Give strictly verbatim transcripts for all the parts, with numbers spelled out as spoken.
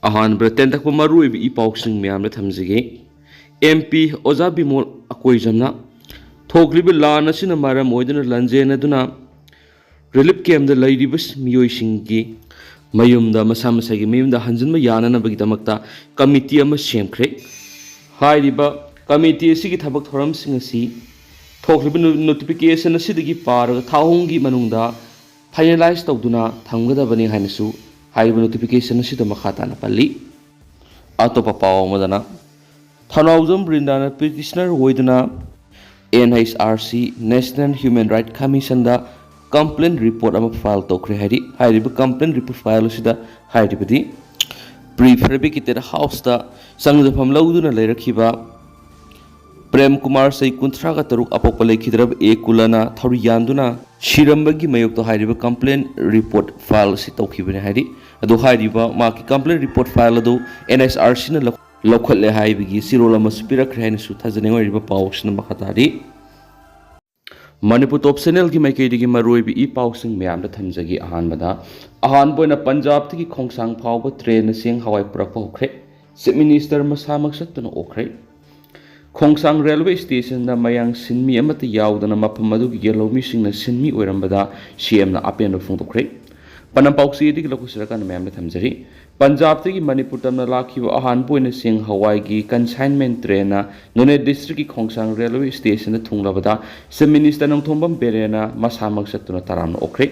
ꯑꯍꯥꯟꯕꯗ ꯇꯦꯟꯇꯛꯄ ꯃꯔꯨꯑꯣꯏꯕ ꯏ ꯄꯥꯎꯁꯤꯡ ꯃꯌꯥꯝꯗ ꯊꯝꯖꯒꯦ꯫ ꯑꯦꯝ ꯄꯤ ꯑꯣꯖꯥ ꯕꯤꯃꯣꯜ ꯑꯀꯣꯏꯖꯝꯅ ꯊꯣꯛꯂꯤꯕ ꯂꯥꯟ ꯑꯁꯤꯅ ꯃꯔꯝ ꯑꯣꯏꯗꯨꯅ ꯂꯥꯟꯖꯦꯟꯅꯗꯨꯅ ꯔꯤꯂꯤꯐ ꯀꯦꯝꯞꯇ ꯂꯩꯔꯤꯕ ꯃꯤꯑꯣꯏꯁꯤꯡꯒꯤ ꯃꯌꯨꯝꯗ, ꯃꯁꯥ ꯃꯁꯥꯒꯤ ꯃꯌꯨꯝꯗ ꯍꯟꯖꯤꯟꯕ ꯌꯥꯅꯅꯕꯒꯤꯗꯃꯛꯇ ꯀꯃꯤꯇꯤ ꯑꯃ ꯁꯦꯝꯈ꯭ꯔꯦ꯫ ꯍꯥꯏꯔꯤꯕ ꯀꯃꯤꯇꯤ ꯑꯁꯤꯒꯤ ꯊꯕꯛ ꯊꯧꯔꯝꯁꯤꯡ ꯑꯁꯤ ꯊꯣꯛꯂꯤꯕ ꯅꯣ-, ꯅꯣꯇꯤꯐꯤꯀꯦꯁꯟ ꯑꯁꯤꯗꯒꯤ ꯄꯥꯔꯒ ꯊꯥ ꯑꯍꯨꯝꯒꯤ ꯃꯅꯨꯡꯗ ꯐꯥꯏꯅꯦꯂꯥꯏꯖ ꯇꯧꯗꯨꯅ ꯊꯝꯒꯗꯕꯅꯤ ꯍꯥꯏꯅꯁꯨ ꯍꯥꯏꯔꯤꯕ ꯅꯣꯇꯤꯐꯤꯀꯦꯁꯟ ꯑꯁꯤꯗ ꯃꯈꯥ ꯇꯥꯅ ꯄꯜꯂꯤ꯫ ꯑꯇꯣꯞꯄ ꯄꯥꯎ ꯑꯃꯗꯅ, ꯊꯧꯅꯥꯎꯖꯝ ꯕ꯭ꯔꯤꯟꯗꯥꯅ ꯄꯤꯇꯤꯁꯅꯔ ꯑꯣꯏꯗꯨꯅ N H R C, National Human Right Commission ꯗ ꯀꯝꯄ꯭ꯂꯦꯟ ꯔꯤꯄꯣꯔꯠ ꯑꯃ ꯐꯥꯏꯜ ꯇꯧꯈ꯭ꯔꯦ ꯍꯥꯏꯔꯤ꯫ ꯍꯥꯏꯔꯤꯕ ꯀꯝꯄ꯭ꯂꯦꯟ ꯔꯤꯄꯣꯔꯠ ꯐꯥꯏꯜ ꯑꯁꯤꯗ ꯍꯥꯏꯔꯤꯕꯗꯤ, ꯄ꯭ꯔꯤ ꯐꯦꯕ꯭ꯔꯤꯀꯦꯇꯦꯠ ꯍꯥꯎꯁꯇ ꯆꯪꯖꯐꯝ ꯂꯧꯗꯨꯅ ꯂꯩꯔꯛꯈꯤꯕ ꯄ꯭ꯔꯦꯝ ꯀꯨꯃꯥꯔ, ꯆꯍꯤ ꯀꯨꯟꯊ꯭ꯔꯥꯒ ꯇꯔꯨꯛ, ꯑꯄꯣꯛꯄ ꯂꯩꯈꯤꯗ꯭ꯔꯕ ꯑꯦ ꯀꯨꯂꯅ ꯊꯧꯔꯤ ꯌꯥꯟꯗꯨꯅ ꯁꯤꯔꯝꯕꯒꯤ ꯃꯥꯌꯣꯛꯇ ꯍꯥꯏꯔꯤꯕ ꯀꯝꯄ꯭ꯂꯦꯟ ꯔꯤꯄꯣꯔꯠ ꯐꯥꯏꯜ ꯑꯁꯤ ꯇꯧꯈꯤꯕꯅꯤ ꯍꯥꯏꯔꯤ꯫ ꯑꯗꯨ ꯍꯥꯏꯔꯤꯕ ꯃꯍꯥꯛꯀꯤ ꯀꯝꯄ꯭ꯂꯦꯟ ꯔꯤꯄꯣꯔꯠ ꯐꯥꯏꯜ ꯑꯗꯨ ꯑꯦꯟ ꯑꯩꯆ ꯑꯥꯔ ꯁꯤꯅ ꯂꯧ-, ꯂꯧꯈꯠꯂꯦ ꯍꯥꯏꯕꯒꯤ ꯆꯦꯔꯣꯜ ꯑꯃꯁꯨ ꯄꯤꯔꯛꯈ꯭ꯔꯦ ꯍꯥꯏꯅꯁꯨ ꯊꯥꯖꯅꯤꯡꯉꯥꯏ ꯑꯣꯏꯔꯤꯕ ꯄꯥꯎ ꯑꯁꯤꯅ ꯃꯈꯥ ꯇꯥꯔꯤ꯫ ꯃꯅꯤꯄꯨꯔ ꯇꯣꯞ ꯆꯦꯅꯦꯜꯒꯤ ꯃꯥꯏꯀꯩꯗꯒꯤ ꯃꯔꯨꯑꯣꯏꯕ ꯏ ꯄꯥꯎꯁꯤꯡ ꯃꯌꯥꯝꯗ ꯊꯝꯖꯒꯦ꯫ ꯑꯍꯥꯟꯕꯗ, ꯑꯍꯥꯟꯕ ꯑꯣꯏꯅ ꯄꯟꯖꯥꯕꯇꯒꯤ ꯈꯣꯡꯁꯥꯡ ꯐꯥꯎꯕ ꯇ꯭ꯔꯦꯟꯅ ꯆꯦꯡ ꯍꯋꯥꯏ ꯄꯨꯔꯛꯄ ꯍꯧꯈ꯭ꯔꯦ꯫ ꯆꯤꯐ ꯃꯤꯅꯤꯁꯇꯔ ꯃꯁꯥꯃꯛ ꯆꯠꯇꯨꯅ ꯑꯣꯛꯈ꯭ꯔꯦ꯫ ꯈꯣꯡꯁꯥꯡ ꯔꯦꯜꯋꯦ ꯁ꯭ꯇꯦꯁꯟꯗ ꯃꯌꯥꯡ ꯁꯤꯟꯃꯤ ꯑꯃꯠꯇ ꯌꯥꯎꯗꯅ ꯃꯐꯝ ꯑꯗꯨꯒꯤ ꯌꯦꯜꯍꯧꯃꯤꯁꯤꯡꯅ ꯁꯤꯟꯃꯤ ꯑꯣꯏꯔꯝꯕꯗ ꯁꯤ ꯑꯦꯝꯅ ꯑꯄꯦꯟꯕ ꯐꯣꯡꯗꯣꯛꯈ꯭ꯔꯦ꯫ ꯄꯅꯝ ꯄꯥꯎꯆꯦꯗꯒꯤ ꯂꯧꯈꯠꯆꯔꯀꯥꯟꯗ ꯃꯌꯥꯝꯗ ꯊꯝꯖꯔꯤ꯫ ꯄꯟꯖꯥꯕꯇꯒꯤ ꯃꯅꯤꯄꯨꯔ ꯇꯝꯅ ꯂꯥꯛꯈꯤꯕ ꯑꯍꯥꯟꯕ ꯑꯣꯏꯅ ꯆꯦꯡ ꯍꯋꯥꯏꯒꯤ ꯀꯟꯁꯥꯏꯟꯃꯦꯟ ꯇ꯭ꯔꯦꯟꯅ ꯅꯣꯅꯦ ꯗꯤꯁꯇ꯭ꯔꯤꯛꯀꯤ ꯈꯣꯡꯁꯥꯡ ꯔꯦꯜꯋꯦ ꯁ꯭ꯇꯦꯁꯟꯗ ꯊꯨꯡꯂꯕꯗ ꯆꯤꯐ ꯃꯤꯅꯤꯁꯇꯔ ꯅꯣꯡꯊꯣꯝꯕꯝ ꯕꯤꯔꯦꯟꯅ ꯃꯁꯥꯃꯛ ꯆꯠꯇꯨꯅ ꯇꯔꯥꯝꯅ ꯑꯣꯛꯈ꯭ꯔꯦ꯫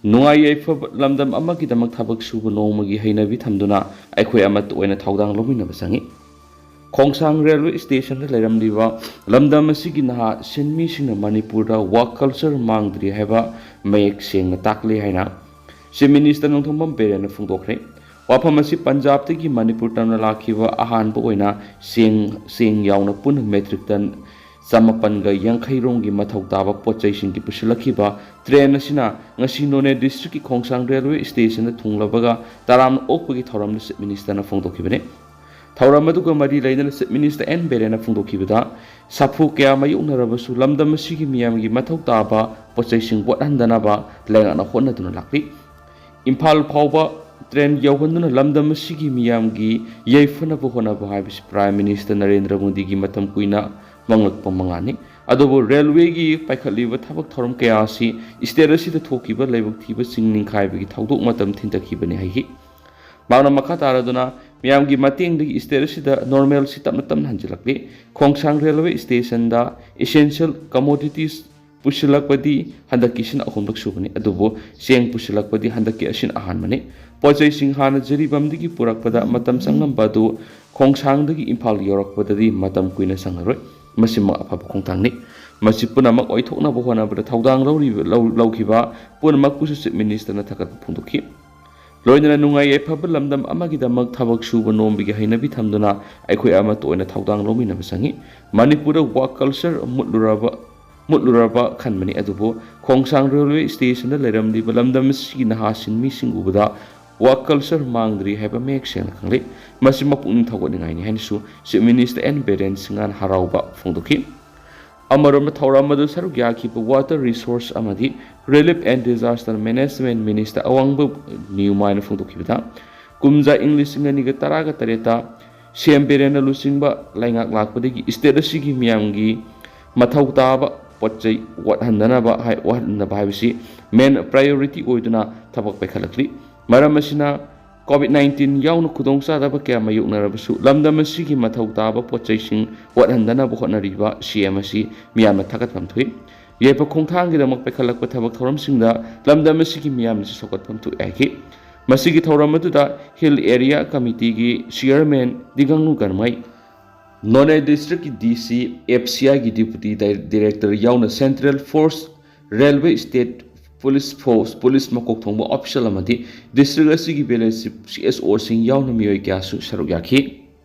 ꯅꯨꯡꯉꯥꯏ ꯌꯥꯏꯐꯕ ꯂꯝꯗꯝ ꯑꯃꯒꯤꯗꯃꯛ ꯊꯕꯛ ꯁꯨꯕ ꯅꯣꯡꯃꯒꯤ ꯍꯩꯅꯕꯤ ꯊꯝꯗꯨꯅ ꯑꯩꯈꯣꯏ ꯑꯃꯠꯇ ꯑꯣꯏꯅ ꯊꯧꯗꯥꯡ ꯂꯧꯃꯤꯟꯅꯕ ꯆꯪꯏ꯫ ꯈꯣꯡꯁꯥꯡ ꯔꯦꯜꯋꯦ ꯁ꯭ꯇꯦꯁꯟꯗ ꯂꯩꯔꯝꯂꯤꯕ ꯂꯝꯗꯝ ꯑꯁꯤꯒꯤ ꯅꯍꯥ ꯁꯤꯟꯃꯤꯁꯤꯡꯅ ꯃꯅꯤꯄꯨꯔꯗ ꯋꯥꯔꯛ ꯀꯜꯆꯔ ꯃꯥꯡꯗ꯭ꯔꯤ ꯍꯥꯏꯕ ꯃꯌꯦꯛ ꯁꯦꯡꯅ ꯇꯥꯛꯂꯦ ꯍꯥꯏꯅ ꯆꯤꯐ ꯃꯤꯅꯤꯁꯇꯔ ꯅꯣꯡꯊꯣꯝꯕꯝ ꯕꯤꯔꯦꯟꯅ ꯐꯣꯡꯗꯣꯛꯈ꯭ꯔꯦ꯫ ꯋꯥꯐꯝ ꯑꯁꯤ ꯄꯟꯖꯥꯕꯇꯒꯤ ꯃꯅꯤꯄꯨꯔ ꯇꯝꯅ ꯂꯥꯛꯈꯤꯕ ꯑꯍꯥꯟꯕ ꯑꯣꯏꯅ ꯆꯦꯡ, ꯆꯦꯡ ꯌꯥꯎꯅ ꯄꯨꯟꯅ ꯃꯦꯇ꯭ꯔꯤꯛ ꯇꯟ ꯆꯃꯥꯄꯟꯒ ꯌꯥꯡꯈꯩ ꯔꯣꯝꯒꯤ ꯃꯊꯧ ꯇꯥꯕ ꯄꯣꯠ ꯆꯩꯁꯤꯡꯒꯤ ꯄꯨꯁꯤꯜꯂꯛꯈꯤꯕ ꯇ꯭ꯔꯦꯟ ꯑꯁꯤꯅ ꯉꯁꯤ ꯅꯣꯅꯦ ꯗꯤꯁꯇ꯭ꯔꯤꯛꯀꯤ ꯈꯣꯡꯁꯥꯡ ꯔꯦꯜꯋꯦ ꯁ꯭ꯇꯦꯁꯟꯗ ꯊꯨꯡꯂꯕꯒ ꯇꯔꯥꯝꯅ ꯑꯣꯛꯄꯒꯤ ꯊꯧꯔꯝꯗ ꯆꯤꯐ ꯃꯤꯅꯤꯁꯇꯔꯅ ꯐꯣꯡꯗꯣꯛꯈꯤꯕꯅꯤ꯫ ꯊꯧꯔꯝ ꯑꯗꯨꯒ ꯃꯔꯤ ꯂꯩꯅꯅ ꯆꯤꯐ ꯃꯤꯅꯤꯁꯇꯔ ꯑꯦꯟ ꯕꯤꯔꯦꯟꯅ ꯐꯣꯡꯗꯣꯛꯈꯤꯕꯗ, ꯁꯥꯐꯨ ꯀꯌꯥ ꯃꯥꯌꯣꯛꯅꯔꯕꯁꯨ ꯂꯝꯗꯝ ꯑꯁꯤꯒꯤ ꯃꯤꯌꯥꯝꯒꯤ ꯃꯊꯧ ꯇꯥꯕ ꯄꯣꯠ ꯆꯩꯁꯤꯡ ꯋꯥꯠꯍꯟꯗꯅꯕ ꯂꯩꯉꯥꯛꯅ ꯍꯣꯠꯅꯗꯨꯅ ꯂꯥꯛꯂꯤ꯫ ꯏꯝꯐꯥꯜ ꯐꯥꯎꯕ ꯇ꯭ꯔꯦꯟ ꯌꯧꯍꯟꯗꯨꯅ ꯂꯝꯗꯝ ꯑꯁꯤꯒꯤ ꯃꯤꯌꯥꯝꯒꯤ ꯌꯥꯏꯐꯅꯕ ꯍꯣꯠꯅꯕ ꯍꯥꯏꯕꯁꯤ ꯄ꯭ꯔꯥꯏꯝ ꯃꯤꯅꯤꯁꯇꯔ ꯅꯔꯦꯟꯗ꯭ꯔ ꯃꯣꯗꯤꯒꯤ ꯃꯇꯝ ꯀꯨꯏꯅ ꯃꯪꯂꯛꯄ ꯃꯉꯥꯜꯅꯤ꯫ ꯑꯗꯨꯕꯨ ꯔꯦꯜꯋꯦꯒꯤ ꯄꯥꯏꯈꯠꯂꯤꯕ ꯊꯕꯛ ꯊꯧꯔꯝ ꯀꯌꯥ ꯑꯁꯤ ꯁ꯭ꯇꯦꯠ ꯑꯁꯤꯗ ꯊꯣꯛꯈꯤꯕ ꯂꯥꯏꯕꯛ ꯊꯤꯕꯁꯤꯡ ꯅꯤꯡꯈꯥꯏꯕꯒꯤ ꯊꯧꯗꯣꯛ ꯃꯇꯝ ꯊꯤꯟꯊꯈꯤꯕꯅꯤ ꯍꯥꯏꯈꯤ꯫ ꯃꯍꯥꯛꯅ ꯃꯈꯥ ꯇꯥꯔꯗꯨꯅ ꯃꯤꯌꯥꯝꯒꯤ ꯃꯇꯦꯡꯗꯒꯤ ꯁ꯭ꯇꯦꯠ ꯑꯁꯤꯗ ꯅꯣꯔꯃꯦꯜꯁꯤ ꯇꯞꯅ ꯇꯞꯅ ꯍꯟꯖꯤꯜꯂꯛꯂꯤ꯫ ꯈꯣꯡꯁꯥꯡ ꯔꯦꯜꯋꯦ ꯁ꯭ꯇꯦꯁꯟꯗ ꯏꯁꯦꯟꯁꯤꯌꯦꯜ ꯀꯃꯣꯗꯤꯇꯤꯁ ꯄꯨꯁꯤꯜꯂꯛꯄꯗꯤ ꯍꯟꯗꯛꯀꯤꯁꯤꯅ ꯑꯍꯨꯝꯂꯛ ꯁꯨꯕꯅꯤ, ꯑꯗꯨꯕꯨ ꯆꯦꯡ ꯄꯨꯁꯤꯜꯂꯛꯄꯗꯤ ꯍꯟꯗꯛꯀꯤ ꯑꯁꯤꯅ ꯑꯍꯥꯟꯕꯅꯤ꯫ ꯄꯣꯠ ꯆꯩꯁꯤꯡ ꯍꯥꯟꯅ ꯖꯤꯔꯤꯕꯥꯝꯗꯒꯤ ꯄꯨꯔꯛꯄꯗ ꯃꯇꯝ ꯆꯪꯂꯝꯕ ꯑꯗꯨ ꯈꯣꯡꯁꯥꯡꯗꯒꯤ ꯏꯝꯐꯥꯜ ꯌꯧꯔꯛꯄꯗꯗꯤ ꯃꯇꯝ ꯀꯨꯏꯅ ꯆꯪꯂꯔꯣꯏ꯫ ꯃꯁꯤꯃꯛ ꯑꯐꯕ ꯈꯣꯡꯊꯥꯡꯅꯤ꯫ ꯃꯁꯤ ꯄꯨꯝꯅꯃꯛ ꯑꯣꯏꯊꯣꯛꯅꯕ ꯍꯣꯠꯅꯕꯗ ꯊꯧꯗꯥꯡ ꯂꯧꯔꯤꯕ, ꯂꯧ-, ꯂꯧꯈꯤꯕ ꯄꯨꯝꯅꯃꯛꯄꯨꯁꯨ ꯆꯤꯐ ꯃꯤꯅꯤꯁꯇꯔꯅ ꯊꯥꯒꯠꯄ ꯐꯣꯡꯗꯣꯛꯈꯤ꯫ ꯂꯣꯏꯅꯅ ꯅꯨꯡꯉꯥꯏ ꯌꯥꯏꯐꯕ ꯂꯝꯗꯝ ꯑꯃꯒꯤꯗꯃꯛ ꯊꯕꯛ ꯁꯨꯕ ꯅꯣꯝꯕꯒꯤ ꯍꯩꯅꯕꯤ ꯊꯝꯗꯨꯅ ꯑꯩꯈꯣꯏ ꯑꯃꯠꯇ ꯑꯣꯏꯅ ꯊꯧꯗꯥꯡ ꯂꯧꯃꯤꯟꯅꯕ ꯆꯪꯏ꯫ ꯃꯅꯤꯄꯨꯔꯗ ꯋꯥꯛ ꯀꯜꯆꯔ ꯃꯨꯠꯂꯨꯔꯕ, ꯃꯨꯠꯂꯨꯔꯕ ꯈꯟꯕꯅꯤ, ꯑꯗꯨꯕꯨ ꯈꯣꯡꯁꯥꯡ ꯔꯦꯜꯋꯦ ꯁ꯭ꯇꯦꯁꯟꯗ ꯂꯩꯔꯝꯂꯤꯕ ꯂꯝꯗꯝ ꯑꯁꯤꯒꯤ ꯅꯍꯥꯁꯤꯡ ꯃꯤꯁꯤꯡ ꯎꯕꯗ ꯋꯥꯛ ꯀꯜꯆꯔ ꯃꯥꯡꯗ꯭ꯔꯤ ꯍꯥꯏꯕ ꯃꯌꯦꯛ ꯁꯦꯡꯅ ꯈꯪꯂꯦ꯫ ꯃꯁꯤ ꯃꯄꯨꯛꯅꯤꯡ ꯊꯧꯒꯠꯅꯤꯡꯉꯥꯏꯅꯤ ꯍꯥꯏꯅꯁꯨ ꯆꯤꯐ ꯃꯤꯅꯤꯁꯇꯔ ꯑꯦꯟ ꯕꯤꯔꯦꯟ ꯁꯤꯡꯍꯅ ꯍꯔꯥꯎꯕ ꯐꯣꯡꯗꯣꯛꯈꯤ꯫ ꯑꯃꯔꯣꯝꯗ ꯊꯧꯔꯝ ꯑꯗꯨ ꯁꯔꯨꯛ ꯌꯥꯈꯤꯕ ꯋꯥꯇꯔ ꯔꯤꯁꯣꯔꯁ ꯑꯃꯗꯤ relief and disaster management minister Awangbam ꯅꯤꯌꯨꯃꯥꯏꯅ ꯐꯣꯡꯗꯣꯛꯈꯤꯕꯗ, ꯀꯨꯝꯖꯥ ꯏꯪ ꯂꯤꯁꯤꯡ ꯑꯅꯤꯒ ꯇꯔꯥꯒ ꯇꯔꯦꯠꯇ ꯁꯤ ꯑꯦꯝ ꯕꯤꯔꯦꯟꯅ ꯂꯨꯆꯤꯡꯕ ꯂꯩꯉꯥꯛ ꯂꯥꯛꯄꯗꯒꯤ ꯁ꯭ꯇꯦꯠ ꯑꯁꯤꯒꯤ ꯃꯤꯌꯥꯝꯒꯤ ꯃꯊꯧ ꯇꯥꯕ ꯄꯣꯠ ꯆꯩ ꯋꯥꯠꯍꯟꯗꯅꯕ ꯍꯥꯏ-, ꯋꯥꯠꯍꯟꯗꯅꯕ ꯍꯥꯏꯕꯁꯤ ꯃꯦꯟ ꯄ꯭ꯔꯥꯏꯌꯣꯔꯤꯇꯤ ꯑꯣꯏꯗꯨꯅ ꯊꯕꯛ ꯄꯥꯏꯈꯠꯂꯛꯂꯤ꯫ ꯃꯔꯝ ꯑꯁꯤꯅ ꯀꯣꯚꯤꯗ ꯅꯥꯏꯟꯇꯤꯟ ꯌꯥꯎꯅ ꯈꯨꯗꯣꯡꯆꯥꯗꯕ ꯀꯌꯥ ꯃꯥꯌꯣꯛꯅꯔꯕꯁꯨ ꯂꯝꯗꯝ ꯑꯁꯤꯒꯤ ꯃꯊꯧ ꯇꯥꯕ ꯄꯣꯠ ꯆꯩꯁꯤꯡ ꯋꯥꯠꯍꯟꯗꯅꯕ ꯍꯣꯠꯅꯔꯤꯕ ꯁꯤ ꯑꯦꯝ ꯑꯁꯤ ꯃꯤꯌꯥꯝꯅ ꯊꯥꯒꯠꯐꯝ ꯊꯣꯛꯏ꯫ ꯌꯥꯏꯐ ꯈꯣꯡꯊꯥꯡꯒꯤꯗꯃꯛ ꯄꯥꯏꯈꯠꯂꯛꯄ ꯊꯕꯛ ꯊꯧꯔꯝꯁꯤꯡꯗ ꯂꯝꯗꯝ ꯑꯁꯤꯒꯤ ꯃꯤꯌꯥꯝꯅꯁꯨ ꯁꯧꯒꯠꯐꯝ ꯊꯣꯛꯏ ꯍꯥꯏꯈꯤ꯫ ꯃꯁꯤꯒꯤ ꯊꯧꯔꯝ ꯑꯗꯨꯗ ꯍꯤꯜ ꯑꯦꯔꯤꯌꯥ ꯀꯃꯤꯇꯤꯒꯤ ꯆꯤꯌꯔꯃꯦꯟ ꯗꯤꯒꯪꯂꯨ ꯒꯟꯃꯩ, ꯅꯣꯅꯦ ꯗꯤꯁꯇ꯭ꯔꯤꯛꯀꯤ ꯗꯤ ꯁꯤ, ꯑꯦꯐ ꯁꯤ ꯑꯥꯏꯒꯤ ꯗꯤꯄꯨꯇꯤ ꯗꯥꯏ-, ꯗꯥꯏꯔꯦꯛꯇꯔ ꯌꯥꯎꯅ central force, railway state police force, police ꯃꯀꯣꯛ ꯊꯣꯡꯕ ꯑꯣꯐꯤꯁꯦꯜ ꯑꯃꯗꯤ ꯗꯤꯁꯇ꯭ꯔꯤꯛ ꯑꯁꯤꯒꯤ ꯚꯤꯂꯦꯖ ꯆꯤꯐ, ꯁꯤ ꯑꯦꯁ ꯑꯣꯁꯤꯡ ꯌꯥꯎꯅ ꯃꯤꯑꯣꯏ ꯀꯌꯥꯁꯨ ꯁꯔꯨꯛ ꯌꯥꯈꯤ꯫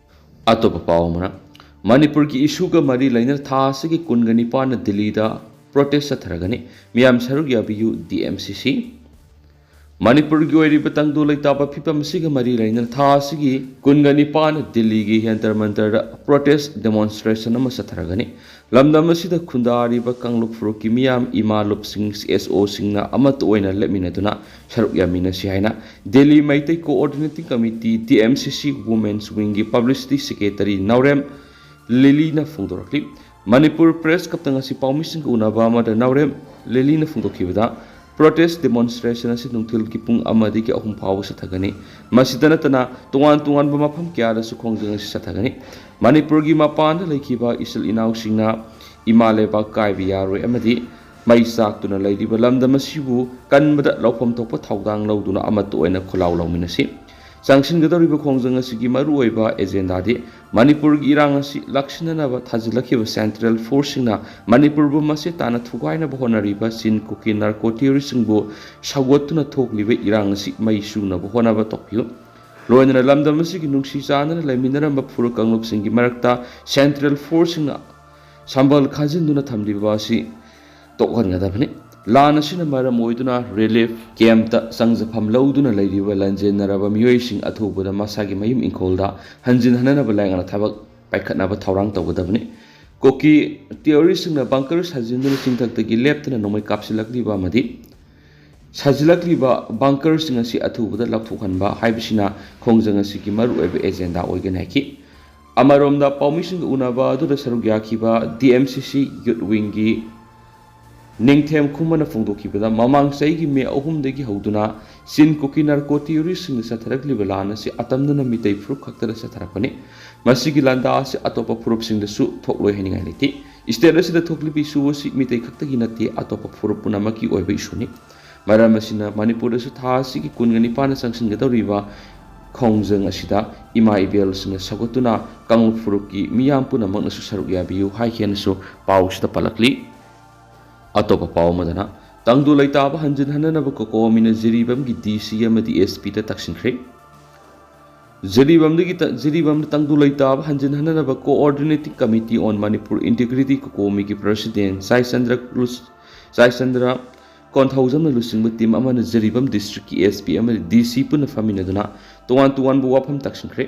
ꯑꯇꯣꯞꯄ ꯄꯥꯎ ꯑꯃꯅ, ꯃꯅꯤꯄꯨꯔꯒꯤ ꯏꯁꯨꯒ ꯃꯔꯤ ꯂꯩꯅꯅ ꯊꯥ ꯑꯁꯤꯒꯤ ꯀꯨꯟꯒ ꯅꯤꯄꯥꯟꯅ ꯗꯤꯜꯂꯤꯗ ꯄ꯭ꯔꯣꯇꯦꯁ ꯆꯠꯊꯔꯒꯅꯤ꯫ ꯃꯤꯌꯥꯝ ꯁꯔꯨꯛ ꯌꯥꯕꯤꯌꯨ, ꯗꯤ ꯑꯦꯝ ꯁꯤ ꯁꯤ꯫ ꯃꯅꯤꯄꯨꯔꯒꯤ ꯑꯣꯏꯔꯤꯕ ꯇꯪꯗꯨ ꯂꯩꯇꯥꯕ ꯐꯤꯕꯝ ꯑꯁꯤꯒ ꯃꯔꯤ ꯂꯩꯅꯅ ꯊꯥ ꯑꯁꯤꯒꯤ ꯀꯨꯟꯒ ꯅꯤꯄꯥꯟ ꯗꯤꯜꯂꯤꯒꯤ ꯖꯟꯇꯔ ꯃꯟꯇꯔꯗ protest demonstration ꯑꯃ ꯆꯠꯊꯔꯒꯅꯤ꯫ ꯂꯝꯗꯝ ꯑꯁꯤꯗ ꯈꯨꯟꯗꯥꯔꯤꯕ ꯀꯥꯡꯂꯨꯞ ꯐꯨꯔꯨꯞꯀꯤ ꯃꯤꯌꯥꯝ, ꯏꯃꯥ ꯂꯨꯞꯁꯤꯡ, C S Oꯁꯤꯡꯅ ꯑꯃꯠꯇ ꯑꯣꯏꯅ ꯂꯦꯞꯃꯤꯟꯅꯗꯨꯅ ꯁꯔꯨꯛ ꯌꯥꯃꯤꯟꯅꯁꯤ ꯍꯥꯏꯅ Delhi Meitei Coordinating Committee, D M C C Women's Wingꯒꯤ Publicity Secretary ꯅꯥꯎꯔꯦꯝ ꯂꯤꯂꯤꯅ ꯐꯣꯡꯗꯣꯔꯛꯂꯤ꯫ ꯃꯅꯤꯄꯨꯔ Press Clubꯇ ꯉꯁꯤ ꯄꯥꯎꯃꯤꯁꯤꯡꯒ ꯎꯅꯕ ꯑꯃꯗ ꯅꯥꯎꯔꯦꯝ ꯂꯤꯂꯤꯅ ꯐꯣꯡꯗꯣꯛꯈꯤꯕꯗ, protest demonstration ꯑꯁꯤ ꯅꯨꯡꯊꯤꯜꯒꯤ ꯄꯨꯡ ꯑꯃꯗꯒꯤ ꯑꯍꯨꯝ ꯐꯥꯎꯕ ꯆꯠꯊꯒꯅꯤ꯫ ꯃꯁꯤꯗ ꯅꯠꯇꯅ ꯇꯣꯉꯥꯟ ꯇꯣꯉꯥꯟꯕ ꯃꯐꯝ ꯀꯌꯥꯗꯁꯨ ꯈꯣꯡꯖꯪ ꯑꯁꯤ ꯆꯠꯊꯒꯅꯤ꯫ ꯃꯅꯤꯄꯨꯔꯒꯤ ꯃꯄꯥꯟꯗ ꯂꯩꯈꯤꯕ ꯏꯆꯤꯜ ꯏꯅꯥꯎꯁꯤꯡꯅ ꯏꯃꯥ ꯂꯩꯕꯥꯛ ꯀꯥꯏꯕ ꯌꯥꯔꯣꯏ ꯑꯃꯗꯤ ꯃꯩ ꯆꯥꯛꯇꯨꯅ ꯂꯩꯔꯤꯕ ꯂꯝꯗꯝ ꯑꯁꯤꯕꯨ ꯀꯟꯕꯗ ꯂꯧꯐꯝ ꯊꯣꯛꯄ ꯊꯧꯗꯥꯡ ꯂꯧꯗꯨꯅ ꯑꯃꯠꯇ ꯑꯣꯏꯅ ꯈꯨꯜꯂꯥꯎ ꯂꯧꯃꯤꯟꯅꯁꯤ꯫ ꯆꯪꯁꯤꯟꯒꯗꯧꯔꯤꯕ ꯈꯣꯡꯖꯪ ꯑꯁꯤꯒꯤ ꯃꯔꯨꯑꯣꯏꯕ agendaꯗꯤ ꯃꯅꯤꯄꯨꯔꯒꯤ ꯏꯔꯥꯡ ꯑꯁꯤ ꯂꯥꯛꯁꯤꯟꯅꯅꯕ ꯊꯥꯖꯤꯜꯂꯛꯈꯤꯕ central forceꯁꯤꯡꯅ ꯃꯅꯤꯄꯨꯔꯕꯨ ꯃꯆꯦꯠ ꯇꯥꯅ ꯊꯨꯒꯥꯏꯅꯕ ꯍꯣꯠꯅꯔꯤꯕ ꯆꯤꯟ ꯀꯨꯀꯤ narco terroristꯁꯤꯡꯕꯨ ꯁꯧꯒꯠꯇꯨꯅ ꯊꯣꯛꯂꯤꯕ ꯏꯔꯥꯡ ꯑꯁꯤ ꯃꯩ ꯆꯨꯅꯕ ꯍꯣꯠꯅꯕ ꯇꯧꯕꯤꯌꯨ꯫ ꯂꯣꯏꯅꯅ ꯂꯝꯗꯝ ꯑꯁꯤꯒꯤ ꯅꯨꯡꯁꯤ ꯆꯥꯟꯅꯅ ꯂꯩꯃꯤꯟꯅꯔꯝꯕ ꯐꯨꯔꯨꯞ ꯀꯥꯡꯂꯨꯞꯁꯤꯡꯒꯤ ꯃꯔꯛꯇ central forceꯁꯤꯡꯅ ꯁꯝꯕꯜ ꯈꯥꯖꯤꯟꯗꯨꯅ ꯊꯝꯂꯤꯕ ꯑꯁꯤ ꯇꯣꯛꯍꯟꯒꯗꯕꯅꯤ꯫ ꯂꯥꯟ ꯑꯁꯤꯅ ꯃꯔꯝ ꯑꯣꯏꯗꯨꯅ relief campꯇ ꯆꯪꯖꯐꯝ ꯂꯧꯗꯨꯅ ꯂꯩꯔꯤꯕ ꯂꯥꯟꯖꯦꯟꯅꯔꯕ ꯃꯤꯑꯣꯏꯁꯤꯡ ꯑꯊꯨꯕꯗ ꯃꯁꯥꯒꯤ ꯃꯌꯨꯝ ꯏꯪꯈꯣꯜꯗ ꯍꯟꯖꯤꯟꯍꯟꯅꯅꯕ ꯂꯩꯉꯥꯛꯅ ꯊꯕꯛ ꯄꯥꯏꯈꯠꯅꯕ ꯊꯧꯔꯥꯡ ꯇꯧꯒꯗꯕꯅꯤ꯫ ꯀꯨꯀꯤ terroristꯁꯤꯡꯅ bunker ꯁꯥꯖꯤꯟꯗꯨꯅ ꯆꯤꯡꯊꯛꯇꯒꯤ ꯂꯦꯞꯇꯅ ꯅꯣꯡꯃꯩ ꯀꯥꯞꯁꯤꯜꯂꯛꯂꯤꯕ ꯑꯃꯗꯤ ꯁꯥꯖꯤꯜꯂꯛꯂꯤꯕ bunkerꯁꯤꯡ ꯑꯁꯤ ꯑꯊꯨꯕꯗ ꯂꯧꯊꯣꯛꯍꯟꯕ ꯍꯥꯏꯕꯁꯤꯅ ꯈꯣꯡꯖꯪ ꯑꯁꯤꯒꯤ ꯃꯔꯨꯑꯣꯏꯕ agenda ꯑꯣꯏꯒꯅꯤ ꯍꯥꯏꯈꯤ꯫ ꯑꯃꯔꯣꯝꯗ, ꯄꯥꯎꯃꯤꯁꯤꯡꯒ ꯎꯅꯕ ꯑꯗꯨꯗ ꯁꯔꯨꯛ ꯌꯥꯈꯤꯕ D M C C Youth Wingꯒꯤ ꯅꯤꯡꯊꯦꯝ ꯈꯨꯃꯟꯅ ꯐꯣꯡꯗꯣꯛꯈꯤꯕꯗ, ꯃꯃꯥꯡ ꯆꯍꯤꯒꯤ ꯃꯦ ꯑꯍꯨꯝꯗꯒꯤ ꯍꯧꯗꯨꯅ ꯆꯤꯟ ꯀꯨꯀꯤ narco terroristꯁꯤꯡꯅ ꯆꯠꯊꯔꯛꯂꯤꯕ ꯂꯥꯟ ꯑꯁꯤ ꯑꯇꯝꯅꯅ ꯃꯤꯇꯩ ꯐꯨꯔꯨꯞ ꯈꯛꯇꯗ ꯆꯠꯊꯔꯛꯄꯅꯤ꯫ ꯃꯁꯤꯒꯤ ꯂꯥꯟꯗꯥ ꯑꯁꯤ ꯑꯇꯣꯞꯄ ꯐꯨꯔꯨꯞꯁꯤꯡꯗꯁꯨ ꯊꯣꯛꯂꯣꯏ ꯍꯥꯏꯅꯤꯡꯉꯥꯏ ꯂꯩꯇꯦ꯫ State ꯑꯁꯤꯗ ꯊꯣꯛꯂꯤꯕ issue ꯑꯁꯤ ꯃꯤꯇꯩ ꯈꯛꯇꯒꯤ ꯅꯠꯇꯦ, ꯑꯇꯣꯞꯄ ꯐꯨꯔꯨꯞ ꯄꯨꯝꯅꯃꯛꯀꯤ ꯑꯣꯏꯕ issueꯅꯤ꯫ ꯃꯔꯝ ꯑꯁꯤꯅ ꯃꯅꯤꯄꯨꯔꯗꯁꯨ ꯊꯥ ꯑꯁꯤꯒꯤ ꯀꯨꯟꯒ ꯅꯤꯄꯥꯟꯗ ꯆꯪꯁꯤꯟꯒꯗꯧꯔꯤꯕ ꯈꯣꯡꯖꯪ ꯑꯁꯤꯗ ꯏꯃꯥ ꯏꯕꯦꯜꯁꯤꯡꯅ ꯁꯧꯒꯠꯇꯨꯅ ꯀꯥꯡꯂꯨꯞ ꯐꯨꯔꯨꯞꯀꯤ ꯃꯤꯌꯥꯝ ꯄꯨꯝꯅꯃꯛꯅꯁꯨ ꯁꯔꯨꯛ ꯌꯥꯕꯤꯌꯨ ꯍꯥꯏꯈꯤꯅꯁꯨ ꯄꯥꯎꯁꯤꯗ ꯄꯜꯂꯛꯂꯤ꯫ ꯑꯇꯣꯞꯄ ꯄꯥꯎ ꯑꯃꯗꯅ, ꯇꯪꯗꯨ ꯂꯩꯇꯥꯕ ꯍꯟꯖꯤꯟꯍꯟꯅꯅꯕ ꯀꯣꯀꯣꯃꯤꯅ ꯖꯤꯔꯤꯕꯥꯝꯒꯤ D C ꯑꯃꯗꯤ S Pꯗ ꯇꯛꯁꯤꯟꯈ꯭ꯔꯦ꯫ ꯖꯤꯔꯤꯕꯥꯝꯗꯒꯤ ꯇ-, ꯖꯤꯔꯤꯕꯥꯝꯗ ꯇꯪꯗꯨ ꯂꯩꯇꯥꯕ ꯍꯟꯖꯤꯟꯍꯟꯅꯅꯕ Coordinating Committee on Manipur Integrity ꯀꯣꯀꯣꯃꯤꯒꯤ President ꯆꯥꯏꯆꯟꯗ꯭ꯔ ꯀ꯭ꯂꯨꯁ-, ꯆꯥꯏꯆꯟꯗ꯭ꯔ ꯀꯣꯟꯊꯧꯖꯝꯅ ꯂꯨꯆꯤꯡꯕ ꯇꯤꯝ ꯑꯃꯅ ꯖꯤꯔꯤꯕꯥꯝ ꯗꯤꯁꯇ꯭ꯔꯤꯛꯀꯤ ꯑꯦꯁ ꯄꯤ ꯑꯃꯗꯤ ꯗꯤ ꯁꯤ ꯄꯨꯟꯅ ꯐꯝꯃꯤꯟꯅꯗꯨꯅ ꯇꯣꯉꯥꯟ ꯇꯣꯉꯥꯟꯕ ꯋꯥꯐꯝ ꯇꯥꯛꯁꯤꯟꯈ꯭ꯔꯦ꯫